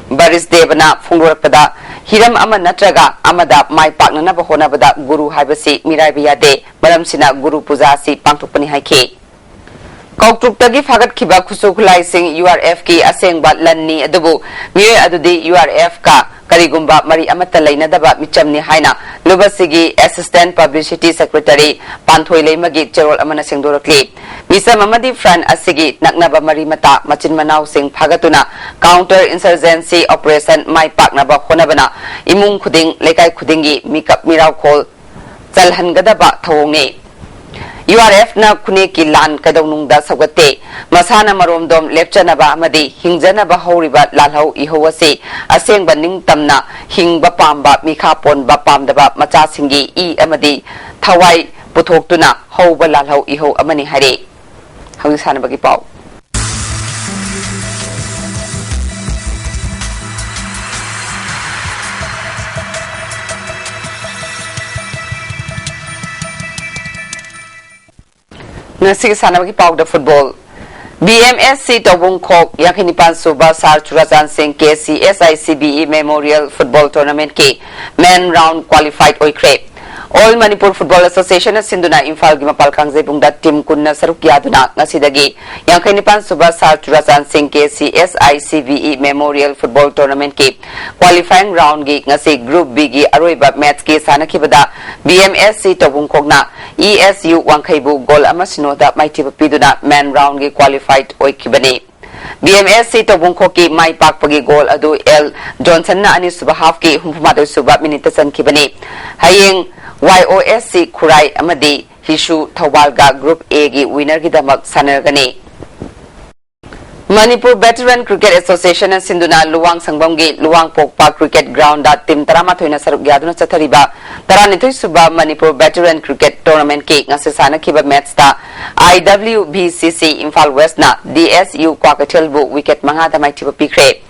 ꯕꯔꯤꯁꯗꯦꯕꯅ ꯐꯣꯡꯗꯣꯔꯛꯄꯗ, ꯍꯤꯔꯝ ꯑꯃ ꯅꯠꯇ꯭ꯔꯒ ꯑꯃꯗ ꯃꯥꯏ ꯄꯥꯛꯅꯅꯕ ꯍꯣꯠꯅꯕꯗ ꯒꯨꯔꯨ ꯍꯥꯏꯕꯁꯤ ꯃꯤꯔꯥꯏꯕ ꯌꯥꯗꯦ, ꯃꯔꯝꯁꯤꯅ ꯒꯨꯔꯨ ꯄꯨꯖꯥ ꯑꯁꯤ ꯄꯥꯡꯊꯣꯛꯄꯅꯤ ꯍꯥꯏꯈꯤ꯫ ꯀꯧꯇ꯭ꯔꯨꯛꯇꯒꯤ ꯐꯥꯒꯠꯈꯤꯕ ꯈꯨꯠꯁꯨ ꯈꯨꯠꯂꯥꯏꯁꯤꯡ ꯌꯨ ꯑꯥꯔ ꯑꯦꯐꯀꯤ ꯑꯁꯦꯡꯕ ꯂꯟꯅꯤ, ꯑꯗꯨꯕꯨ ꯃꯤꯑꯣꯏ ꯑꯗꯨꯗꯤ ꯌꯨ ꯑꯥꯔ ꯑꯦꯐꯀ ꯀꯔꯤꯒꯨꯝꯕ ꯃꯔꯤ ꯑꯃꯠꯇ ꯂꯩꯅꯗꯕ ꯃꯤꯆꯝꯅꯤ ꯍꯥꯏꯅ ꯂꯨꯞ ꯑꯁꯤꯒꯤ Assistant Publicity Secretary ꯄꯥꯟꯊꯣꯏ ꯂꯩꯃꯒꯤ ꯆꯦꯔꯣꯜ ꯑꯃꯅ ꯁꯦꯡꯗꯣꯔꯛꯂꯤ꯫ ꯃꯤꯆꯝ ꯑꯃꯗꯤ ꯐ꯭ꯔꯟ ꯑꯁꯤꯒꯤ ꯅꯛꯅꯕ ꯃꯔꯤ ꯃꯇꯥ ꯃꯆꯤꯟ ꯃꯅꯥꯎꯁꯤꯡ ꯐꯥꯒꯠꯇꯨꯅ counter insurgency operation ꯃꯥꯏ ꯄꯥꯛꯅꯕ ꯍꯣꯠꯅꯕꯅ ꯏꯃꯨꯡ ꯈꯨꯗꯤꯡ, ꯂꯩꯀꯥꯏ ꯈꯨꯗꯤꯡꯒꯤ ꯃꯤꯀꯞ ꯃꯤꯔꯥꯎꯈꯣꯜ ꯆꯜꯍꯟꯒꯗꯕ ꯊꯧꯑꯣꯡꯅꯤ꯫ ꯌꯨ ꯑꯥꯔ ꯑꯦꯐꯅ ꯈꯨꯅꯦꯛꯀꯤ ꯂꯥꯟ ꯀꯩꯗꯧꯅꯨꯡꯗ ꯁꯧꯒꯠꯇꯦ꯫ ꯃꯁꯥꯅ ꯃꯔꯣꯝꯗꯣꯝ ꯂꯦꯞꯆꯅꯕ ꯑꯃꯗꯤ ꯍꯤꯡꯖꯅꯕ ꯍꯧꯔꯤꯕ ꯂꯥꯜꯍꯧ ꯏꯍꯧ ꯑꯁꯤ ꯑꯁꯦꯡꯕ ꯅꯤꯡꯇꯝꯅ ꯍꯤꯡꯕ ꯄꯥꯝꯕ, ꯃꯤꯈꯥ ꯄꯣꯟꯕ ꯄꯥꯝꯗꯕ ꯃꯆꯥꯁꯤꯡꯒꯤ ꯏ ꯑꯃꯗꯤ ꯊꯋꯥꯏ ꯄꯨꯊꯣꯛꯇꯨꯅ ꯍꯧꯕ ꯂꯥꯜꯍꯧ ꯏꯍꯧ ꯑꯃꯅꯤ ꯍꯥꯏꯔꯤ꯫ ꯍꯧꯖꯤꯛ ꯁꯥꯟꯅꯕꯒꯤ ꯄꯥꯎ꯫ ꯉꯁꯤꯒꯤ ꯁꯥꯟꯅꯕꯒꯤ ꯄꯥꯎꯗ ꯐꯨꯠꯕꯣꯜ꯫ ꯕꯤ ꯑꯦꯝ ꯑꯦꯁ ꯁꯤ ꯇꯧꯕꯨꯡꯈꯣꯛ ꯌꯥꯡꯈꯩ ꯅꯤꯄꯥꯟ ꯁꯨꯕ ꯁꯥꯔ ꯆꯨꯔꯥꯆꯥꯟ ꯁꯤꯡ K C S I C B E memorial football ꯇꯣꯔꯅꯥꯃꯦꯟꯠꯀꯤ ꯃꯦꯟ ꯔꯥꯎꯟꯗ ꯀ꯭ꯋꯥꯂꯤꯐꯥꯏꯗ ꯑꯣꯏꯈ꯭ꯔꯦ꯫ ꯑꯣꯜ ꯃꯅꯤꯄꯨꯔ ꯐꯨꯠꯕꯣꯜ ꯑꯦꯁꯣꯁꯤꯌꯦꯁꯟꯅ ꯁꯤꯟꯗꯨꯅ ꯏꯝꯐꯥꯜꯒꯤ ꯃꯄꯥꯜ ꯀꯥꯡꯖꯩꯕꯨꯡꯗ ꯇꯤꯝ ꯀꯨꯟꯅ ꯁꯔꯨꯛ ꯌꯥꯗꯨꯅ ꯉꯁꯤꯗꯒꯤ ꯌꯥꯡꯈꯩ ꯅꯤꯄꯥꯟ ꯁꯨꯕ ꯁꯥꯔ ꯆꯨꯔꯥꯆꯥꯟ ꯁꯤꯡ K C S I C B E memorial football ꯇꯣꯔꯅꯥꯃꯦꯟꯠꯀꯤ ꯀ꯭ꯋꯥꯂꯤꯐꯥꯏꯌꯤꯡ ꯔꯥꯎꯟꯗꯒꯤ ꯉꯁꯤ ꯒ꯭ꯔꯨꯞ ꯕꯤꯒꯤ ꯑꯔꯣꯏꯕ ꯃꯦꯆꯀꯤ ꯁꯥꯟꯅꯈꯤꯕꯗ ꯕꯤ ꯑꯦꯝ ꯑꯦꯁ ꯁꯤ ꯇꯧꯕꯨꯡꯈꯣꯛꯅ ꯏ ꯑꯦꯁ ꯌꯨ ꯋꯥꯡꯈꯩꯕꯨ ꯒꯣꯜ ꯑꯃ ꯁꯤꯅꯣꯗ ꯃꯥꯏꯊꯤꯕ ꯄꯤꯗꯨꯅ ꯃꯦꯟ ꯔꯥꯎꯟꯗꯒꯤ ꯀ꯭ꯋꯥꯂꯤꯐꯥꯏꯗ ꯑꯣꯏꯈꯤꯕꯅꯤ꯫ ꯕꯤ ꯑꯦꯝ ꯑꯦꯁ ꯁꯤ ꯇꯧꯕꯨꯡꯈꯣꯛꯀꯤ ꯃꯥꯏ ꯄꯥꯛꯄꯒꯤ ꯒꯣꯜ ꯑꯗꯨ ꯑꯦꯜ ꯖꯣꯟꯁꯟꯅ ꯑꯅꯤꯁꯨꯕ ꯍꯥꯐꯀꯤ ꯍꯨꯝꯐꯨꯃꯥꯊꯣꯏ ꯁꯨꯕ ꯃꯤꯅꯤꯠꯇ ꯆꯟꯈꯤꯕꯅꯤ꯫ ꯍꯌꯦꯡ ꯋꯥꯏ ꯑꯣ ꯑꯦꯁ ꯁꯤ ꯈꯨꯔꯥꯏ ꯑꯃꯗꯤ ꯍꯤꯁꯨ ꯊꯧꯕꯥꯜꯒ ꯒ꯭ꯔꯨꯞ ꯑꯦꯒꯤ ꯋꯤꯅꯔꯒꯤꯗꯃꯛ ꯁꯥꯟꯅꯔꯒꯅꯤ꯫ ꯃꯅꯤꯄꯨꯔ ꯚꯦꯇꯔꯟ ꯀ꯭ꯔꯤꯀꯦꯠ ꯑꯦꯁꯣꯁꯤꯌꯦꯁꯟꯅ ꯁꯤꯟꯗꯨꯅ ꯂꯨꯋꯥꯡ ꯁꯪꯕꯝꯒꯤ ꯂꯨꯋꯥꯡꯄꯣꯛꯄ ꯀ꯭ꯔꯤꯀꯦꯠ ꯒ꯭ꯔꯥꯎꯟꯗ ꯇꯤꯝ ꯇꯔꯥꯃꯥꯊꯣꯏꯅ ꯁꯔꯨꯛ ꯌꯥꯗꯨꯅ ꯆꯠꯊꯔꯤꯕ ꯇꯔꯥꯅꯤꯊꯣꯏ ꯁꯨꯕ ꯃꯅꯤꯄꯨꯔ ꯚꯦꯇꯔꯟ ꯀ꯭ꯔꯤꯀꯦꯠ ꯇꯣꯔꯅꯥꯃꯦꯟꯠꯀꯤ ꯉꯁꯤ ꯁꯥꯟꯅꯈꯤꯕ ꯃꯦꯆꯇ ꯑꯥꯏ W B C C Imphal ꯋꯦꯁꯅ ꯗꯤ ꯑꯦꯁ ꯌꯨ ꯀ꯭ꯋꯥꯀꯩꯊꯦꯜꯕꯨ ꯋꯤꯀꯦꯠ ꯃꯉꯥꯗ ꯃꯥꯏꯊꯤꯕ ꯄꯤꯈ꯭ꯔꯦ꯫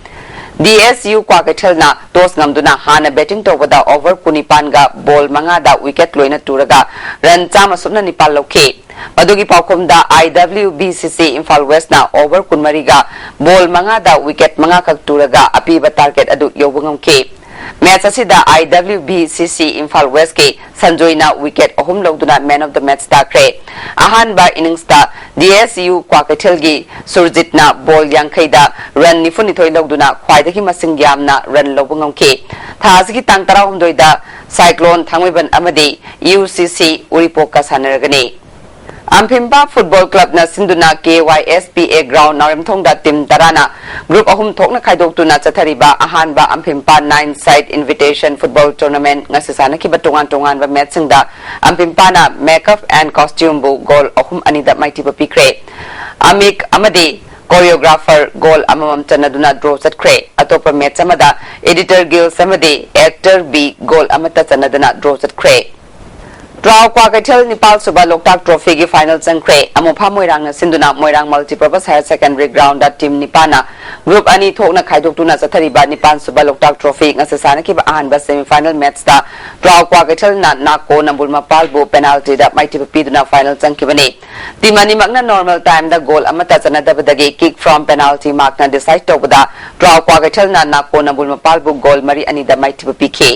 ꯗꯤ ꯑꯦꯁ ꯌꯨ ꯀ꯭ꯋꯥꯀꯩꯊꯦꯜꯅ ꯇꯣꯁ ꯉꯝꯗꯨꯅ ꯍꯥꯟꯅ ꯕꯦꯇꯤꯡ ꯇꯧꯕꯗ ꯑꯣꯚꯔ ꯀꯨꯟꯅꯤꯄꯥꯟꯒ ꯕꯣꯜ ꯃꯉꯥꯗ ꯋꯤꯀꯦꯠ ꯂꯣꯏꯅ ꯇꯨꯔꯒ ꯔꯟ ꯆꯥꯝꯃ ꯁꯨꯞꯅ ꯅꯤꯄꯥꯟ ꯂꯧꯈꯤ꯫ ꯃꯗꯨꯒꯤ ꯄꯥꯎꯈꯨꯝꯗ ꯑꯥꯏ W B C C Imphal ꯋꯦꯁꯅ over ꯀꯨꯟꯃꯔꯤꯒ ꯕꯣꯜ ꯃꯉꯥꯗ ꯋꯤꯀꯦꯠ ꯃꯉꯥꯈꯛ ꯇꯨꯔꯒ ꯑꯄꯤꯕ ꯇꯥꯔꯒꯦꯠ ꯑꯗꯨ ꯌꯧꯕ ꯉꯝꯈꯤ꯫ ꯃꯦꯆ ꯑꯁꯤꯗ ꯑꯥꯏ W B C C Imphal ꯋꯦꯁꯀꯤ ꯁꯟꯖꯣꯏꯅ ꯋꯤꯀꯦꯠ ꯑꯍꯨꯝ ꯂꯧꯗꯨꯅ ꯃꯦꯟ ꯑꯣꯐ ꯗ ꯃꯦꯆ ꯇꯥꯈ꯭ꯔꯦ꯫ ꯑꯍꯥꯟꯕ ꯏꯅꯤꯡꯁꯇ ꯗꯤ ꯑꯦꯁ ꯌꯨ ꯀ꯭ꯋꯥꯀꯩꯊꯦꯜꯒꯤ ꯁꯨꯔꯖꯤꯠꯅ ꯕꯣꯜ ꯌꯥꯡꯈꯩꯗ ꯔꯟ ꯅꯤꯐꯨꯅꯤꯊꯣꯏ ꯂꯧꯗꯨꯅ ꯈ꯭ꯋꯥꯏꯗꯒꯤ ꯃꯁꯤꯡ ꯌꯥꯝꯅ ꯔꯟ ꯂꯧꯕ ꯉꯝꯈꯤ꯫ ꯊꯥ ꯑꯁꯤꯒꯤ ꯇꯥꯡ ꯇꯔꯥꯍꯨꯝꯗꯣꯏꯗ ꯁꯥꯏꯀ꯭ꯂꯣꯟ ꯊꯥꯡꯃꯩꯕꯟ ꯑꯃꯗꯤ ꯌꯨ ꯁꯤ ꯁꯤ ꯎꯔꯤꯄꯣꯛꯀ ꯁꯥꯟꯅꯔꯒꯅꯤ꯫ ꯑꯝꯐꯤꯝꯄꯥ ꯐꯨꯠꯕꯣꯜ ꯀ꯭ꯂꯕꯅ ꯁꯤꯟꯗꯨꯅ K Y S P A ground ꯅꯥꯎꯔꯦꯝꯊꯣꯡꯗ ꯇꯤꯝ ꯇꯔꯥꯅ ꯒ꯭ꯔꯨꯞ ꯑꯍꯨꯝ ꯊꯣꯛꯅ ꯈꯥꯏꯗꯣꯛꯇꯨꯅ ꯆꯠꯊꯔꯤꯕ ꯑꯍꯥꯟꯕ Amphimpa nine side invitation football tournament ꯉꯁꯤ ꯁꯥꯟꯅꯈꯤꯕ ꯇꯣꯉꯥꯟ ꯇꯣꯉꯥꯟꯕ ꯃꯦꯆꯁꯤꯡꯗ ꯑꯝꯐꯤꯝꯄꯥꯅ ꯃꯦꯀꯞ ꯑꯦꯟ ꯀꯣꯁꯇ꯭ꯌꯨꯝꯕꯨ ꯒꯣꯜ ꯑꯍꯨꯝ ꯑꯅꯤꯗ ꯃꯥꯏꯊꯤꯕ ꯄꯤꯈ꯭ꯔꯦ꯫ ꯑꯃꯤꯛ ꯑꯃꯗꯤ ꯀꯣꯔꯤꯌꯣꯒ꯭ꯔꯥꯐꯔ ꯒꯣꯜ ꯑꯃꯃꯝ ꯆꯟꯅꯗꯨꯅ ꯗ꯭ꯔꯣ ꯆꯠꯈ꯭ꯔꯦ꯫ ꯑꯇꯣꯞꯄ ꯃꯦꯆ ꯑꯃꯗ ꯑꯦꯗꯤꯇꯔ ꯒꯤꯜꯁ ꯑꯃꯗꯤ ꯑꯦꯛꯇꯔ ꯕꯤ ꯒꯣꯜ ꯑꯃꯠꯇ ꯆꯟꯅꯗꯅ ꯗ꯭ꯔꯣ ꯆꯠꯈ꯭ꯔꯦ꯫ ꯇ꯭ꯔꯥꯎ ꯀ꯭ꯋꯥꯀꯩꯊꯦꯜ ꯅꯤꯄꯥꯜ ꯁꯨꯕ ꯂꯣꯛꯇꯥꯛ ꯇ꯭ꯔꯣꯐꯤꯒꯤ ꯐꯥꯏꯅꯦꯜ ꯆꯪꯈ꯭ꯔꯦ꯫ ꯑꯃꯨꯐꯥ ꯃꯣꯏꯔꯥꯡꯅ ꯁꯤꯟꯗꯨꯅ Moirang multipurpose higher secondary ground team ꯅꯤꯄꯥꯟꯅ ꯒ꯭ꯔꯨꯞ ꯑꯅꯤ ꯊꯣꯛꯅ ꯈꯥꯏꯗꯣꯛꯇꯨꯅ ꯆꯠꯊꯔꯤꯕ ꯅꯤꯄꯥꯟ ꯁꯨꯕ ꯂꯣꯛꯇꯥꯛ ꯇ꯭ꯔꯣꯐꯤ ꯉꯁꯤ ꯁꯥꯟꯅꯈꯤꯕ ꯑꯍꯥꯟꯕ ꯁꯦꯃꯤꯐꯥꯏꯅꯦꯜ ꯃꯦꯠꯆꯇ ꯇ꯭ꯔꯥꯎ ꯀ꯭ꯋꯥꯀꯩꯊꯦꯜꯅ ꯅꯥꯀꯣ ꯅꯝꯕꯨꯜ ꯃꯄꯥꯜꯕꯨ ꯄꯦꯅꯥꯜꯇꯤꯗ ꯃꯥꯏꯊꯤꯕ ꯄꯤꯗꯨꯅ ꯐꯥꯏꯅꯦꯜ ꯆꯪꯈꯤꯕꯅꯤ꯫ ꯇꯤꯝ ꯑꯅꯤꯃꯛꯅ ꯅꯣꯔꯃꯦꯜ ꯇꯥꯏꯝꯗ ꯒꯣꯜ ꯑꯃꯠꯇ ꯆꯠꯅꯗꯕꯗꯒꯤ ꯀꯤꯛ ꯐ꯭ꯔꯣꯝ ꯄꯦꯅꯥꯜꯇꯤ ꯃꯥꯔꯛꯅ ꯗꯤꯁꯥꯏꯗ ꯇꯧꯕꯗ ꯇ꯭ꯔꯥꯎ ꯀ꯭ꯋꯥꯀꯩꯊꯦꯜꯅ ꯅꯥꯀꯣ ꯅꯝꯕꯨꯜ ꯃꯄꯥꯜꯕꯨ ꯒꯣꯜ ꯃꯔꯤ ꯑꯅꯤꯗ ꯃꯥꯏꯊꯤꯕ ꯄꯤꯈꯤ꯫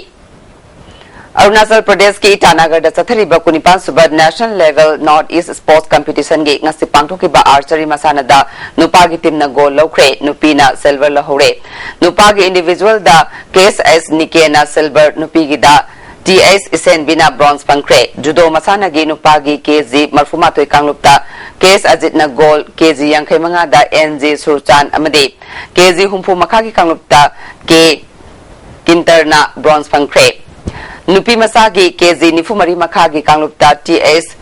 ꯑꯔꯨꯅꯥꯆꯜ ꯄ꯭ꯔꯗꯦꯁꯀꯤ ꯏꯇꯥꯅꯥꯒꯔꯗ ꯆꯠꯊꯔꯤꯕ ꯀꯨꯟꯅꯤꯄꯥꯟ ꯁꯨꯕ national level north east sports ꯀꯝꯄꯤꯇꯤꯁꯟꯒꯤ ꯉꯁꯤ ꯄꯥꯡꯊꯣꯛꯈꯤꯕ ꯑꯥꯔꯆꯔꯤ ꯃꯁꯥꯟꯅꯗ ꯅꯨꯄꯥꯒꯤ ꯇꯤꯝꯅ ꯒꯣꯜ ꯂꯧꯈ꯭ꯔꯦ, ꯅꯨꯄꯤꯅ ꯁꯤꯜꯚꯔ ꯂꯧꯍꯧꯔꯦ꯫ ꯅꯨꯄꯥꯒꯤ ꯏꯟꯗꯤꯚꯤꯖꯨꯋꯦꯜꯗ ꯀꯦ ꯑꯦꯁ ꯑꯦꯁ ꯅꯤꯀꯦꯅ ꯁꯤꯜꯚꯔ, ꯅꯨꯄꯤꯒꯤꯗ ꯇꯤ ꯑꯦꯁ ꯏꯁꯦꯟꯕꯤꯅ ꯕ꯭ꯔꯣꯟꯖ ꯐꯪꯈ꯭ꯔꯦ꯫ ꯖꯨꯗꯣ ꯃꯁꯥꯟꯅꯒꯤ ꯅꯨꯄꯥꯒꯤ ꯀꯦ ꯖꯤ ꯃꯔꯐꯨ ꯃꯥꯊꯣꯏ ꯀꯥꯡꯂꯨꯞꯇ ꯀꯦ ꯑꯦꯁ ꯑꯖꯤꯠꯅ ꯒꯣꯜ, ꯀꯦ ꯖꯤ ꯌꯥꯡꯈꯩ ꯃꯉꯥꯗ ꯑꯦꯟ ꯖꯤ ꯁꯨꯔꯆꯥꯟ ꯑꯃꯗꯤ ꯀꯦ ꯖꯤ ꯍꯨꯝꯐꯨ ꯃꯈꯥꯒꯤ ꯀꯥꯡꯂꯨꯞꯇ ꯀꯦ ꯀꯤꯟꯇꯔꯅ ꯕ꯭ꯔꯣꯟꯖ ꯐꯪꯈ꯭ꯔꯦ꯫ ꯅꯨꯄꯤ ꯃꯆꯥꯒꯤ ꯀꯦ ꯖꯤ ꯅꯤꯐꯨ ꯃꯔꯤ ꯃꯈꯥꯒꯤ ꯀꯥꯡꯂꯨꯞꯇ ꯇꯤ ꯑꯦꯁ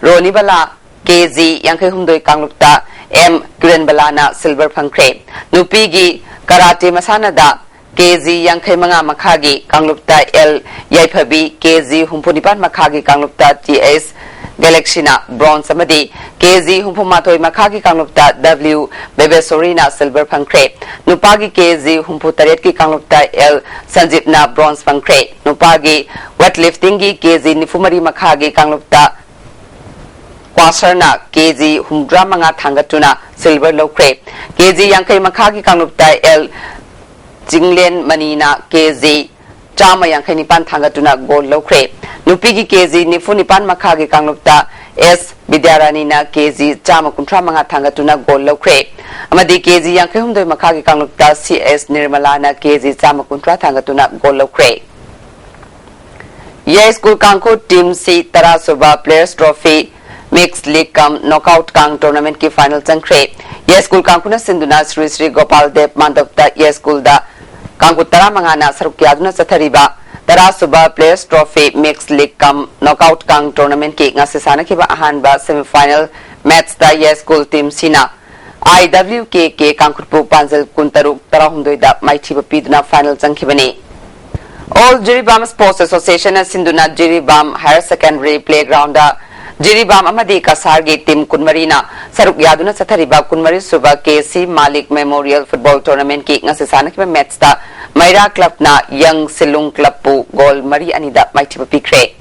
ꯔꯣꯅꯤꯕꯂꯥ, ꯀꯦ ꯖꯤ ꯌꯥꯡꯈꯩ ꯍꯨꯝꯗꯣꯏ ꯀꯥꯡꯂꯨꯞꯇ ꯑꯦꯝ ꯀꯤꯔꯟꯕꯂꯥꯅ ꯁꯤꯜꯚꯔ ꯐꯪꯈ꯭ꯔꯦ꯫ ꯅꯨꯄꯤꯒꯤ ꯀꯔꯥꯇꯦ ꯃꯁꯥꯟꯅꯗ ꯀꯦ ꯖꯤ ꯌꯥꯡꯈꯩ ꯃꯉꯥ ꯃꯈꯥꯒꯤ ꯀꯥꯡꯂꯨꯞꯇ ꯑꯦꯜ ꯌꯥꯏꯐꯕꯤ, ꯀꯦ ꯖꯤ ꯍꯨꯝꯐꯨ ꯅꯤꯄꯥꯟ ꯃꯈꯥꯒꯤ ꯀꯥꯡꯂꯨꯞꯇ ꯇꯤ ꯑꯦꯁ ꯒꯦꯂꯦꯛꯁꯤꯅ ꯕ꯭ꯔꯣꯟꯖ ꯑꯃꯗꯤ ꯀꯦ ꯖꯤ ꯍꯨꯝꯐꯨ ꯃꯥꯊꯣꯏ ꯃꯈꯥꯒꯤ ꯀꯥꯡꯂꯨꯞꯇ ꯗꯕ꯭ꯂꯤꯎ ꯕꯦꯕꯦꯁꯣꯔꯤꯅ ꯁꯤꯜꯚꯔ ꯐꯪꯈ꯭ꯔꯦ꯫ ꯅꯨꯄꯥꯒꯤ ꯀꯦ ꯖꯤ ꯍꯨꯝꯐꯨ ꯇꯔꯦꯠꯀꯤ ꯀꯥꯡꯂꯨꯞꯇ ꯑꯦꯜ ꯁꯟꯖꯤꯞꯅ ꯕ꯭ꯔꯣꯟꯖ ꯐꯪꯈ꯭ꯔꯦ꯫ ꯅꯨꯄꯥꯒꯤ ꯋꯦꯠ ꯂꯤꯐꯇꯤꯡꯒꯤ ꯀꯦ ꯖꯤ ꯅꯤꯐꯨ ꯃꯔꯤ ꯃꯈꯥꯒꯤ ꯀꯥꯡꯂꯨꯞꯇ ꯀ꯭ꯋꯥꯁꯔꯅ ꯀꯦ ꯖꯤ ꯍꯨꯝꯗ꯭ꯔꯥ ꯃꯉꯥ ꯊꯥꯡꯒꯠꯇꯨꯅ ꯁꯤꯜꯚꯔ ꯂꯧꯈ꯭ꯔꯦ꯫ ꯀꯦ ꯖꯤ ꯌꯥꯡꯈꯩ ꯃꯈꯥꯒꯤ ꯀꯥꯡꯂꯨꯞꯇ ꯑꯦꯜ ꯆꯤꯡꯂꯦꯟ ꯃꯅꯤꯅ ꯀꯦ ꯖꯤ ꯆꯥꯝꯃ ꯌꯥꯡꯈꯩ ꯅꯤꯄꯥꯟ ꯊꯥꯡꯒꯠꯇꯨꯅ ꯒꯣꯜ ꯂꯧꯈ꯭ꯔꯦ꯫ ꯅꯨꯄꯤꯒꯤ ꯀꯦ ꯖꯤ ꯅꯤꯐꯨ ꯅꯤꯄꯥꯟ ꯃꯈꯥꯒꯤ ꯀꯥꯡꯂꯨꯞꯇ ꯑꯦꯁ ꯕꯤꯗ꯭ꯌꯥꯔꯥꯅꯤꯅ ꯀꯦ ꯖꯤ ꯆꯥꯝꯃ ꯀꯨꯟꯊ꯭ꯔꯥ ꯃꯉꯥ ꯊꯥꯡꯒꯠꯇꯨꯅ ꯒꯣꯜ ꯂꯧꯈ꯭ꯔꯦ꯫ ꯑꯃꯗꯤ ꯀꯦ ꯖꯤ ꯌꯥꯡꯈꯩ ꯍꯨꯝꯗꯣꯏ ꯃꯈꯥꯒꯤ ꯀꯥꯡꯂꯨꯞꯇ ꯁꯤ ꯑꯦꯁ ꯅꯤꯔꯃꯂꯥꯅ ꯀꯦ ꯖꯤ ꯆꯥꯝꯃ ꯀꯨꯟꯊ꯭ꯔꯥ ꯊꯥꯡꯒꯠꯇꯨꯅ ꯒꯣꯜ ꯂꯧꯈ꯭ꯔꯦ꯫ ꯌꯥꯏꯁ꯭ꯀꯨꯜ ꯀꯥꯡꯈꯨ ꯇꯤꯝ ꯁꯤ ꯇꯔꯥ ꯁꯨꯕ ꯄ꯭ꯂꯦꯌꯔꯁ ꯇ꯭ꯔꯣꯐꯤ ꯃꯤꯛꯁ ꯂꯤꯒ ꯀꯝ ꯅꯣꯛꯑꯥꯎꯠ ꯀꯥꯡ ꯇꯣꯔꯅꯥꯃꯦꯟꯠꯀꯤ ꯐꯥꯏꯅꯦꯜ ꯆꯪꯈ꯭ꯔꯦ꯫ ꯌꯥꯏꯁ꯭ꯀꯨꯜ ꯀꯥꯡꯈꯨꯅ ꯁꯤꯟꯗꯨꯅ ꯁ꯭ꯔꯤ ꯁ꯭ꯔꯤ ꯒꯣꯄꯥꯜ ꯗꯦꯕ ꯃꯥꯟꯗꯞꯇ ꯌꯥꯏꯁ꯭ꯀꯨꯜꯗ ꯀꯥꯡꯕꯨ ꯇꯔꯥꯃꯉꯥꯅ ꯁꯔꯨꯛ ꯌꯥꯗꯨꯅ ꯆꯠꯊꯔꯤꯕ ꯇꯔꯥ ꯁꯨꯕ ꯄ꯭ꯂꯦꯌꯔꯁ ꯇ꯭ꯔꯣꯐꯤ ꯃꯤꯛꯁ ꯂꯤꯒ ꯀꯝ ꯅꯣꯛꯑꯥꯎꯠ ꯀꯥꯡ ꯇꯣꯔꯅꯥꯃꯦꯟꯠꯀꯤ ꯉꯁꯤ ꯁꯥꯟꯅꯈꯤꯕ ꯑꯍꯥꯟꯕ ꯁꯦꯃꯤꯐꯥꯏꯅꯦꯜ ꯃꯦꯠꯆꯇ ꯌꯥꯏꯁ꯭ꯀꯨꯜ ꯇꯤꯝ ꯁꯤꯅ ꯑꯥꯏ ꯗꯕ꯭ꯂꯤꯎ ꯀꯦ ꯀꯦ ꯀꯥꯡꯈꯨꯠꯄꯨ ꯄꯥꯟꯖꯜ ꯀꯨꯟꯇꯔꯨꯛ ꯇꯔꯥꯍꯨꯝꯗꯣꯏꯗ ꯃꯥꯏꯊꯤꯕ ꯄꯤꯗꯨꯅ final ꯆꯪꯈꯤꯕꯅꯤ꯫ All Jiribam Sports Association ꯅ ꯁꯤꯟꯗꯨꯅ ꯖꯤꯔꯤꯕꯥꯝ Higher Secondary Playground ꯗ ꯖꯤꯔꯤꯕꯥꯝ ꯑꯃꯗꯤ ꯀꯁꯥꯔꯒꯤ team ꯀꯨꯟꯃꯔꯤꯅ ꯁꯔꯨꯛ ꯌꯥꯗꯨꯅ ꯆꯠꯊꯔꯤꯕ ꯀꯨꯟꯃꯔꯤ ꯁꯨꯕ ꯀꯦ ꯁꯤ ꯃꯥꯂꯤꯛ Memorial Football Tournament ꯀꯤ ꯉꯁꯤ ꯁꯥꯟꯅꯈꯤꯕ match ꯇ ꯃꯩꯔꯥ club ꯅ ꯌꯪ ꯁꯤꯂꯨꯡ club ꯄꯨ goal ꯃꯔꯤ ꯑꯅꯤꯗ ꯃꯥꯏꯊꯤꯕ ꯄꯤꯈ꯭ꯔꯦ꯫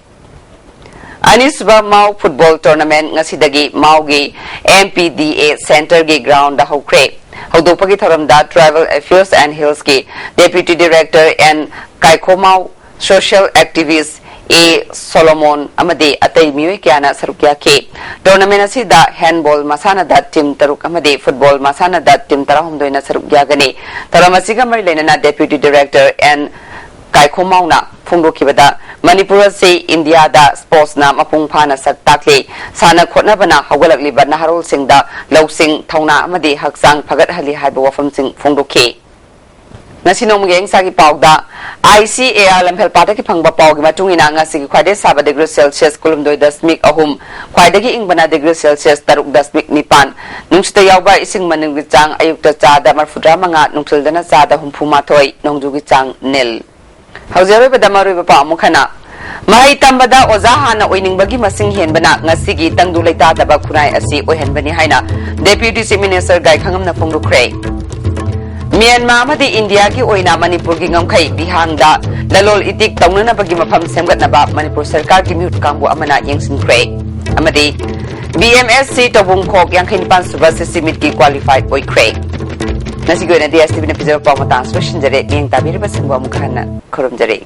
ꯑꯅꯤꯁꯨꯕ ꯃꯥꯎ football tournament ꯉꯁꯤꯗꯒꯤ ꯃꯥꯎꯒꯤ M P D A center ꯒꯤ ground ꯗ ꯍꯧꯈ꯭ꯔꯦ꯫ ꯍꯧꯗꯣꯛꯄꯒꯤ ꯊꯧꯔꯝꯗ Tribal Affairs and Hills ꯀꯤ Deputy Director N ꯀꯥꯏꯈꯣꯃꯥꯎ, social activist A Solomon ꯑꯃꯗꯤ ꯑꯇꯩ ꯃꯤꯑꯣꯏ ꯀꯌꯥꯅ ꯁꯔꯨꯛ ꯌꯥꯈꯤ꯫ Tournament ꯑꯁꯤꯗ handball ꯃꯁꯥꯟꯅꯗ team ꯇꯔꯨꯛ ꯑꯃꯗꯤ football ꯃꯁꯥꯟꯅꯗ team ꯇꯔꯥꯍꯨꯝꯗꯣꯏꯅ ꯁꯔꯨꯛ ꯌꯥꯒꯅꯤ꯫ ꯊꯧꯔꯝ ꯑꯁꯤꯒ ꯃꯔꯤ ꯂꯩꯅꯅ Deputy Director N ꯀꯥꯏꯈꯣꯃꯥꯎꯅ ꯐꯣꯡꯗꯣꯛꯈꯤꯕꯗ, ꯃꯅꯤꯄꯨꯔ ꯑꯁꯤ ꯏꯟꯗꯤꯌꯥꯗ sports ꯅ ꯃꯄꯨꯡ ꯐꯥꯅ ꯁꯛ ꯇꯥꯛꯂꯤ꯫ ꯁꯥꯟꯅ ꯈꯣꯠꯅꯕꯅ ꯍꯧꯒꯠꯂꯛꯂꯤꯕ ꯅꯍꯥꯔꯣꯜꯁꯤꯡꯗ ꯂꯧꯁꯤꯡ, ꯊꯧꯅꯥ ꯑꯃꯗꯤ ꯍꯛꯆꯥꯡ ꯐꯒꯠꯍꯜꯂꯤ ꯍꯥꯏꯕ ꯋꯥꯐꯝꯁꯤꯡ ꯐꯣꯡꯗꯣꯛꯈꯤ꯫ ꯉꯁꯤ ꯅꯣꯡꯃꯒꯤ ꯑꯍꯤꯡꯁꯥꯒꯤ ꯄꯥꯎꯗ, I C A R ꯂꯝꯐꯦꯜ ꯄꯥꯠꯇꯒꯤ ꯐꯪꯕ ꯄꯥꯎꯒꯤ ꯃꯇꯨꯡ ꯏꯟꯅ, ꯉꯁꯤꯒꯤ ꯈ꯭ꯋꯥꯏꯗꯒꯤ ꯁꯥꯕ degree Celsius ꯀꯨꯟꯍꯨꯝꯗꯣꯏ ꯗꯁꯃꯤꯛ ꯑꯍꯨꯝ, ꯈ꯭ꯋꯥꯏꯗꯒꯤ ꯏꯪꯕꯅ degree Celsius ꯇꯔꯨꯛ ꯗꯁꯃꯤꯛ ꯅꯤꯄꯥꯟ, ꯅꯨꯡꯁꯤꯠꯇ ꯌꯥꯎꯕ ꯏꯁꯤꯡ ꯃꯅꯤꯜꯒꯤ ꯆꯥꯡ ꯑꯌꯨꯛꯇ ꯆꯥꯗ ꯃꯔꯤꯐꯨꯇꯔꯥ ꯃꯉꯥ, ꯅꯨꯡꯊꯤꯜꯗꯅ ꯆꯥꯗ ꯍꯨꯝꯐꯨ ꯃꯥꯊꯣꯏ, ꯅꯣꯡꯖꯨꯒꯤ ꯆꯥꯡ nil꯫ ꯍꯧꯖꯤꯛ ꯑꯔꯣꯏꯕꯗ ꯃꯔꯨꯑꯣꯏꯕ ꯄꯥꯎ ꯑꯃꯨꯛ ꯍꯟꯅ꯫ ꯃꯍꯩ ꯇꯝꯕꯗ ꯑꯣꯖꯥ ꯍꯥꯟꯅ ꯑꯣꯏꯅꯤꯡꯕꯒꯤ ꯃꯁꯤꯡ ꯍꯦꯟꯕꯅ ꯉꯁꯤꯒꯤ ꯇꯪꯗꯨ ꯂꯩꯇꯥꯗꯕ ꯈꯨꯟꯅꯥꯏ ꯑꯁꯤ ꯑꯣꯏꯍꯟꯕꯅꯤ ꯍꯥꯏꯅ Deputy Chief Minister ꯒꯥꯏꯈꯉꯝꯅ ꯐꯣꯡꯗꯣꯛꯈ꯭ꯔꯦ꯫ ꯃ꯭ꯌꯥꯟꯃꯥꯔ ꯑꯃꯗꯤ ꯏꯟꯗꯤꯌꯥꯒꯤ ꯑꯣꯏꯅ ꯃꯅꯤꯄꯨꯔꯒꯤ ꯉꯝꯈꯩ ꯕꯤꯍꯥꯡꯗ ꯂꯂꯣꯜ ꯏꯇꯤꯛ ꯇꯧꯅꯅꯕꯒꯤ ꯃꯐꯝ ꯁꯦꯝꯒꯠꯅꯕ ꯃꯅꯤꯄꯨꯔ ꯁꯔꯀꯥꯔꯒꯤ ꯃꯤꯍꯨꯠ ꯀꯥꯡꯕꯨ ꯑꯃꯅ ꯌꯦꯡꯁꯤꯟꯈ꯭ꯔꯦ꯫ ꯑꯃꯗꯤ B M S C ꯇꯧꯕꯨꯡꯈꯣꯛ ꯌꯥꯡꯈꯩ ꯅꯤꯄꯥꯟ ꯁꯨꯕ C C meet ꯀꯤ qualified ꯑꯣꯏꯈ꯭ꯔꯦ꯫ ꯉꯁꯤꯒꯤ ꯑꯣꯏꯅꯗꯤ S T V ꯅ ꯄꯤꯖꯕ ꯄꯥꯎ ꯃꯇꯥꯡ ꯑꯁꯤꯗ ꯂꯣꯏꯁꯤꯟꯖꯔꯦ꯫ ꯃꯤꯠꯌꯦꯡ ꯇꯥꯕꯤꯔꯤꯕꯁꯤꯡꯕꯨ ꯑꯃꯨꯛ ꯍꯟꯅ ꯈꯨꯔꯨꯝꯖꯔꯤ꯫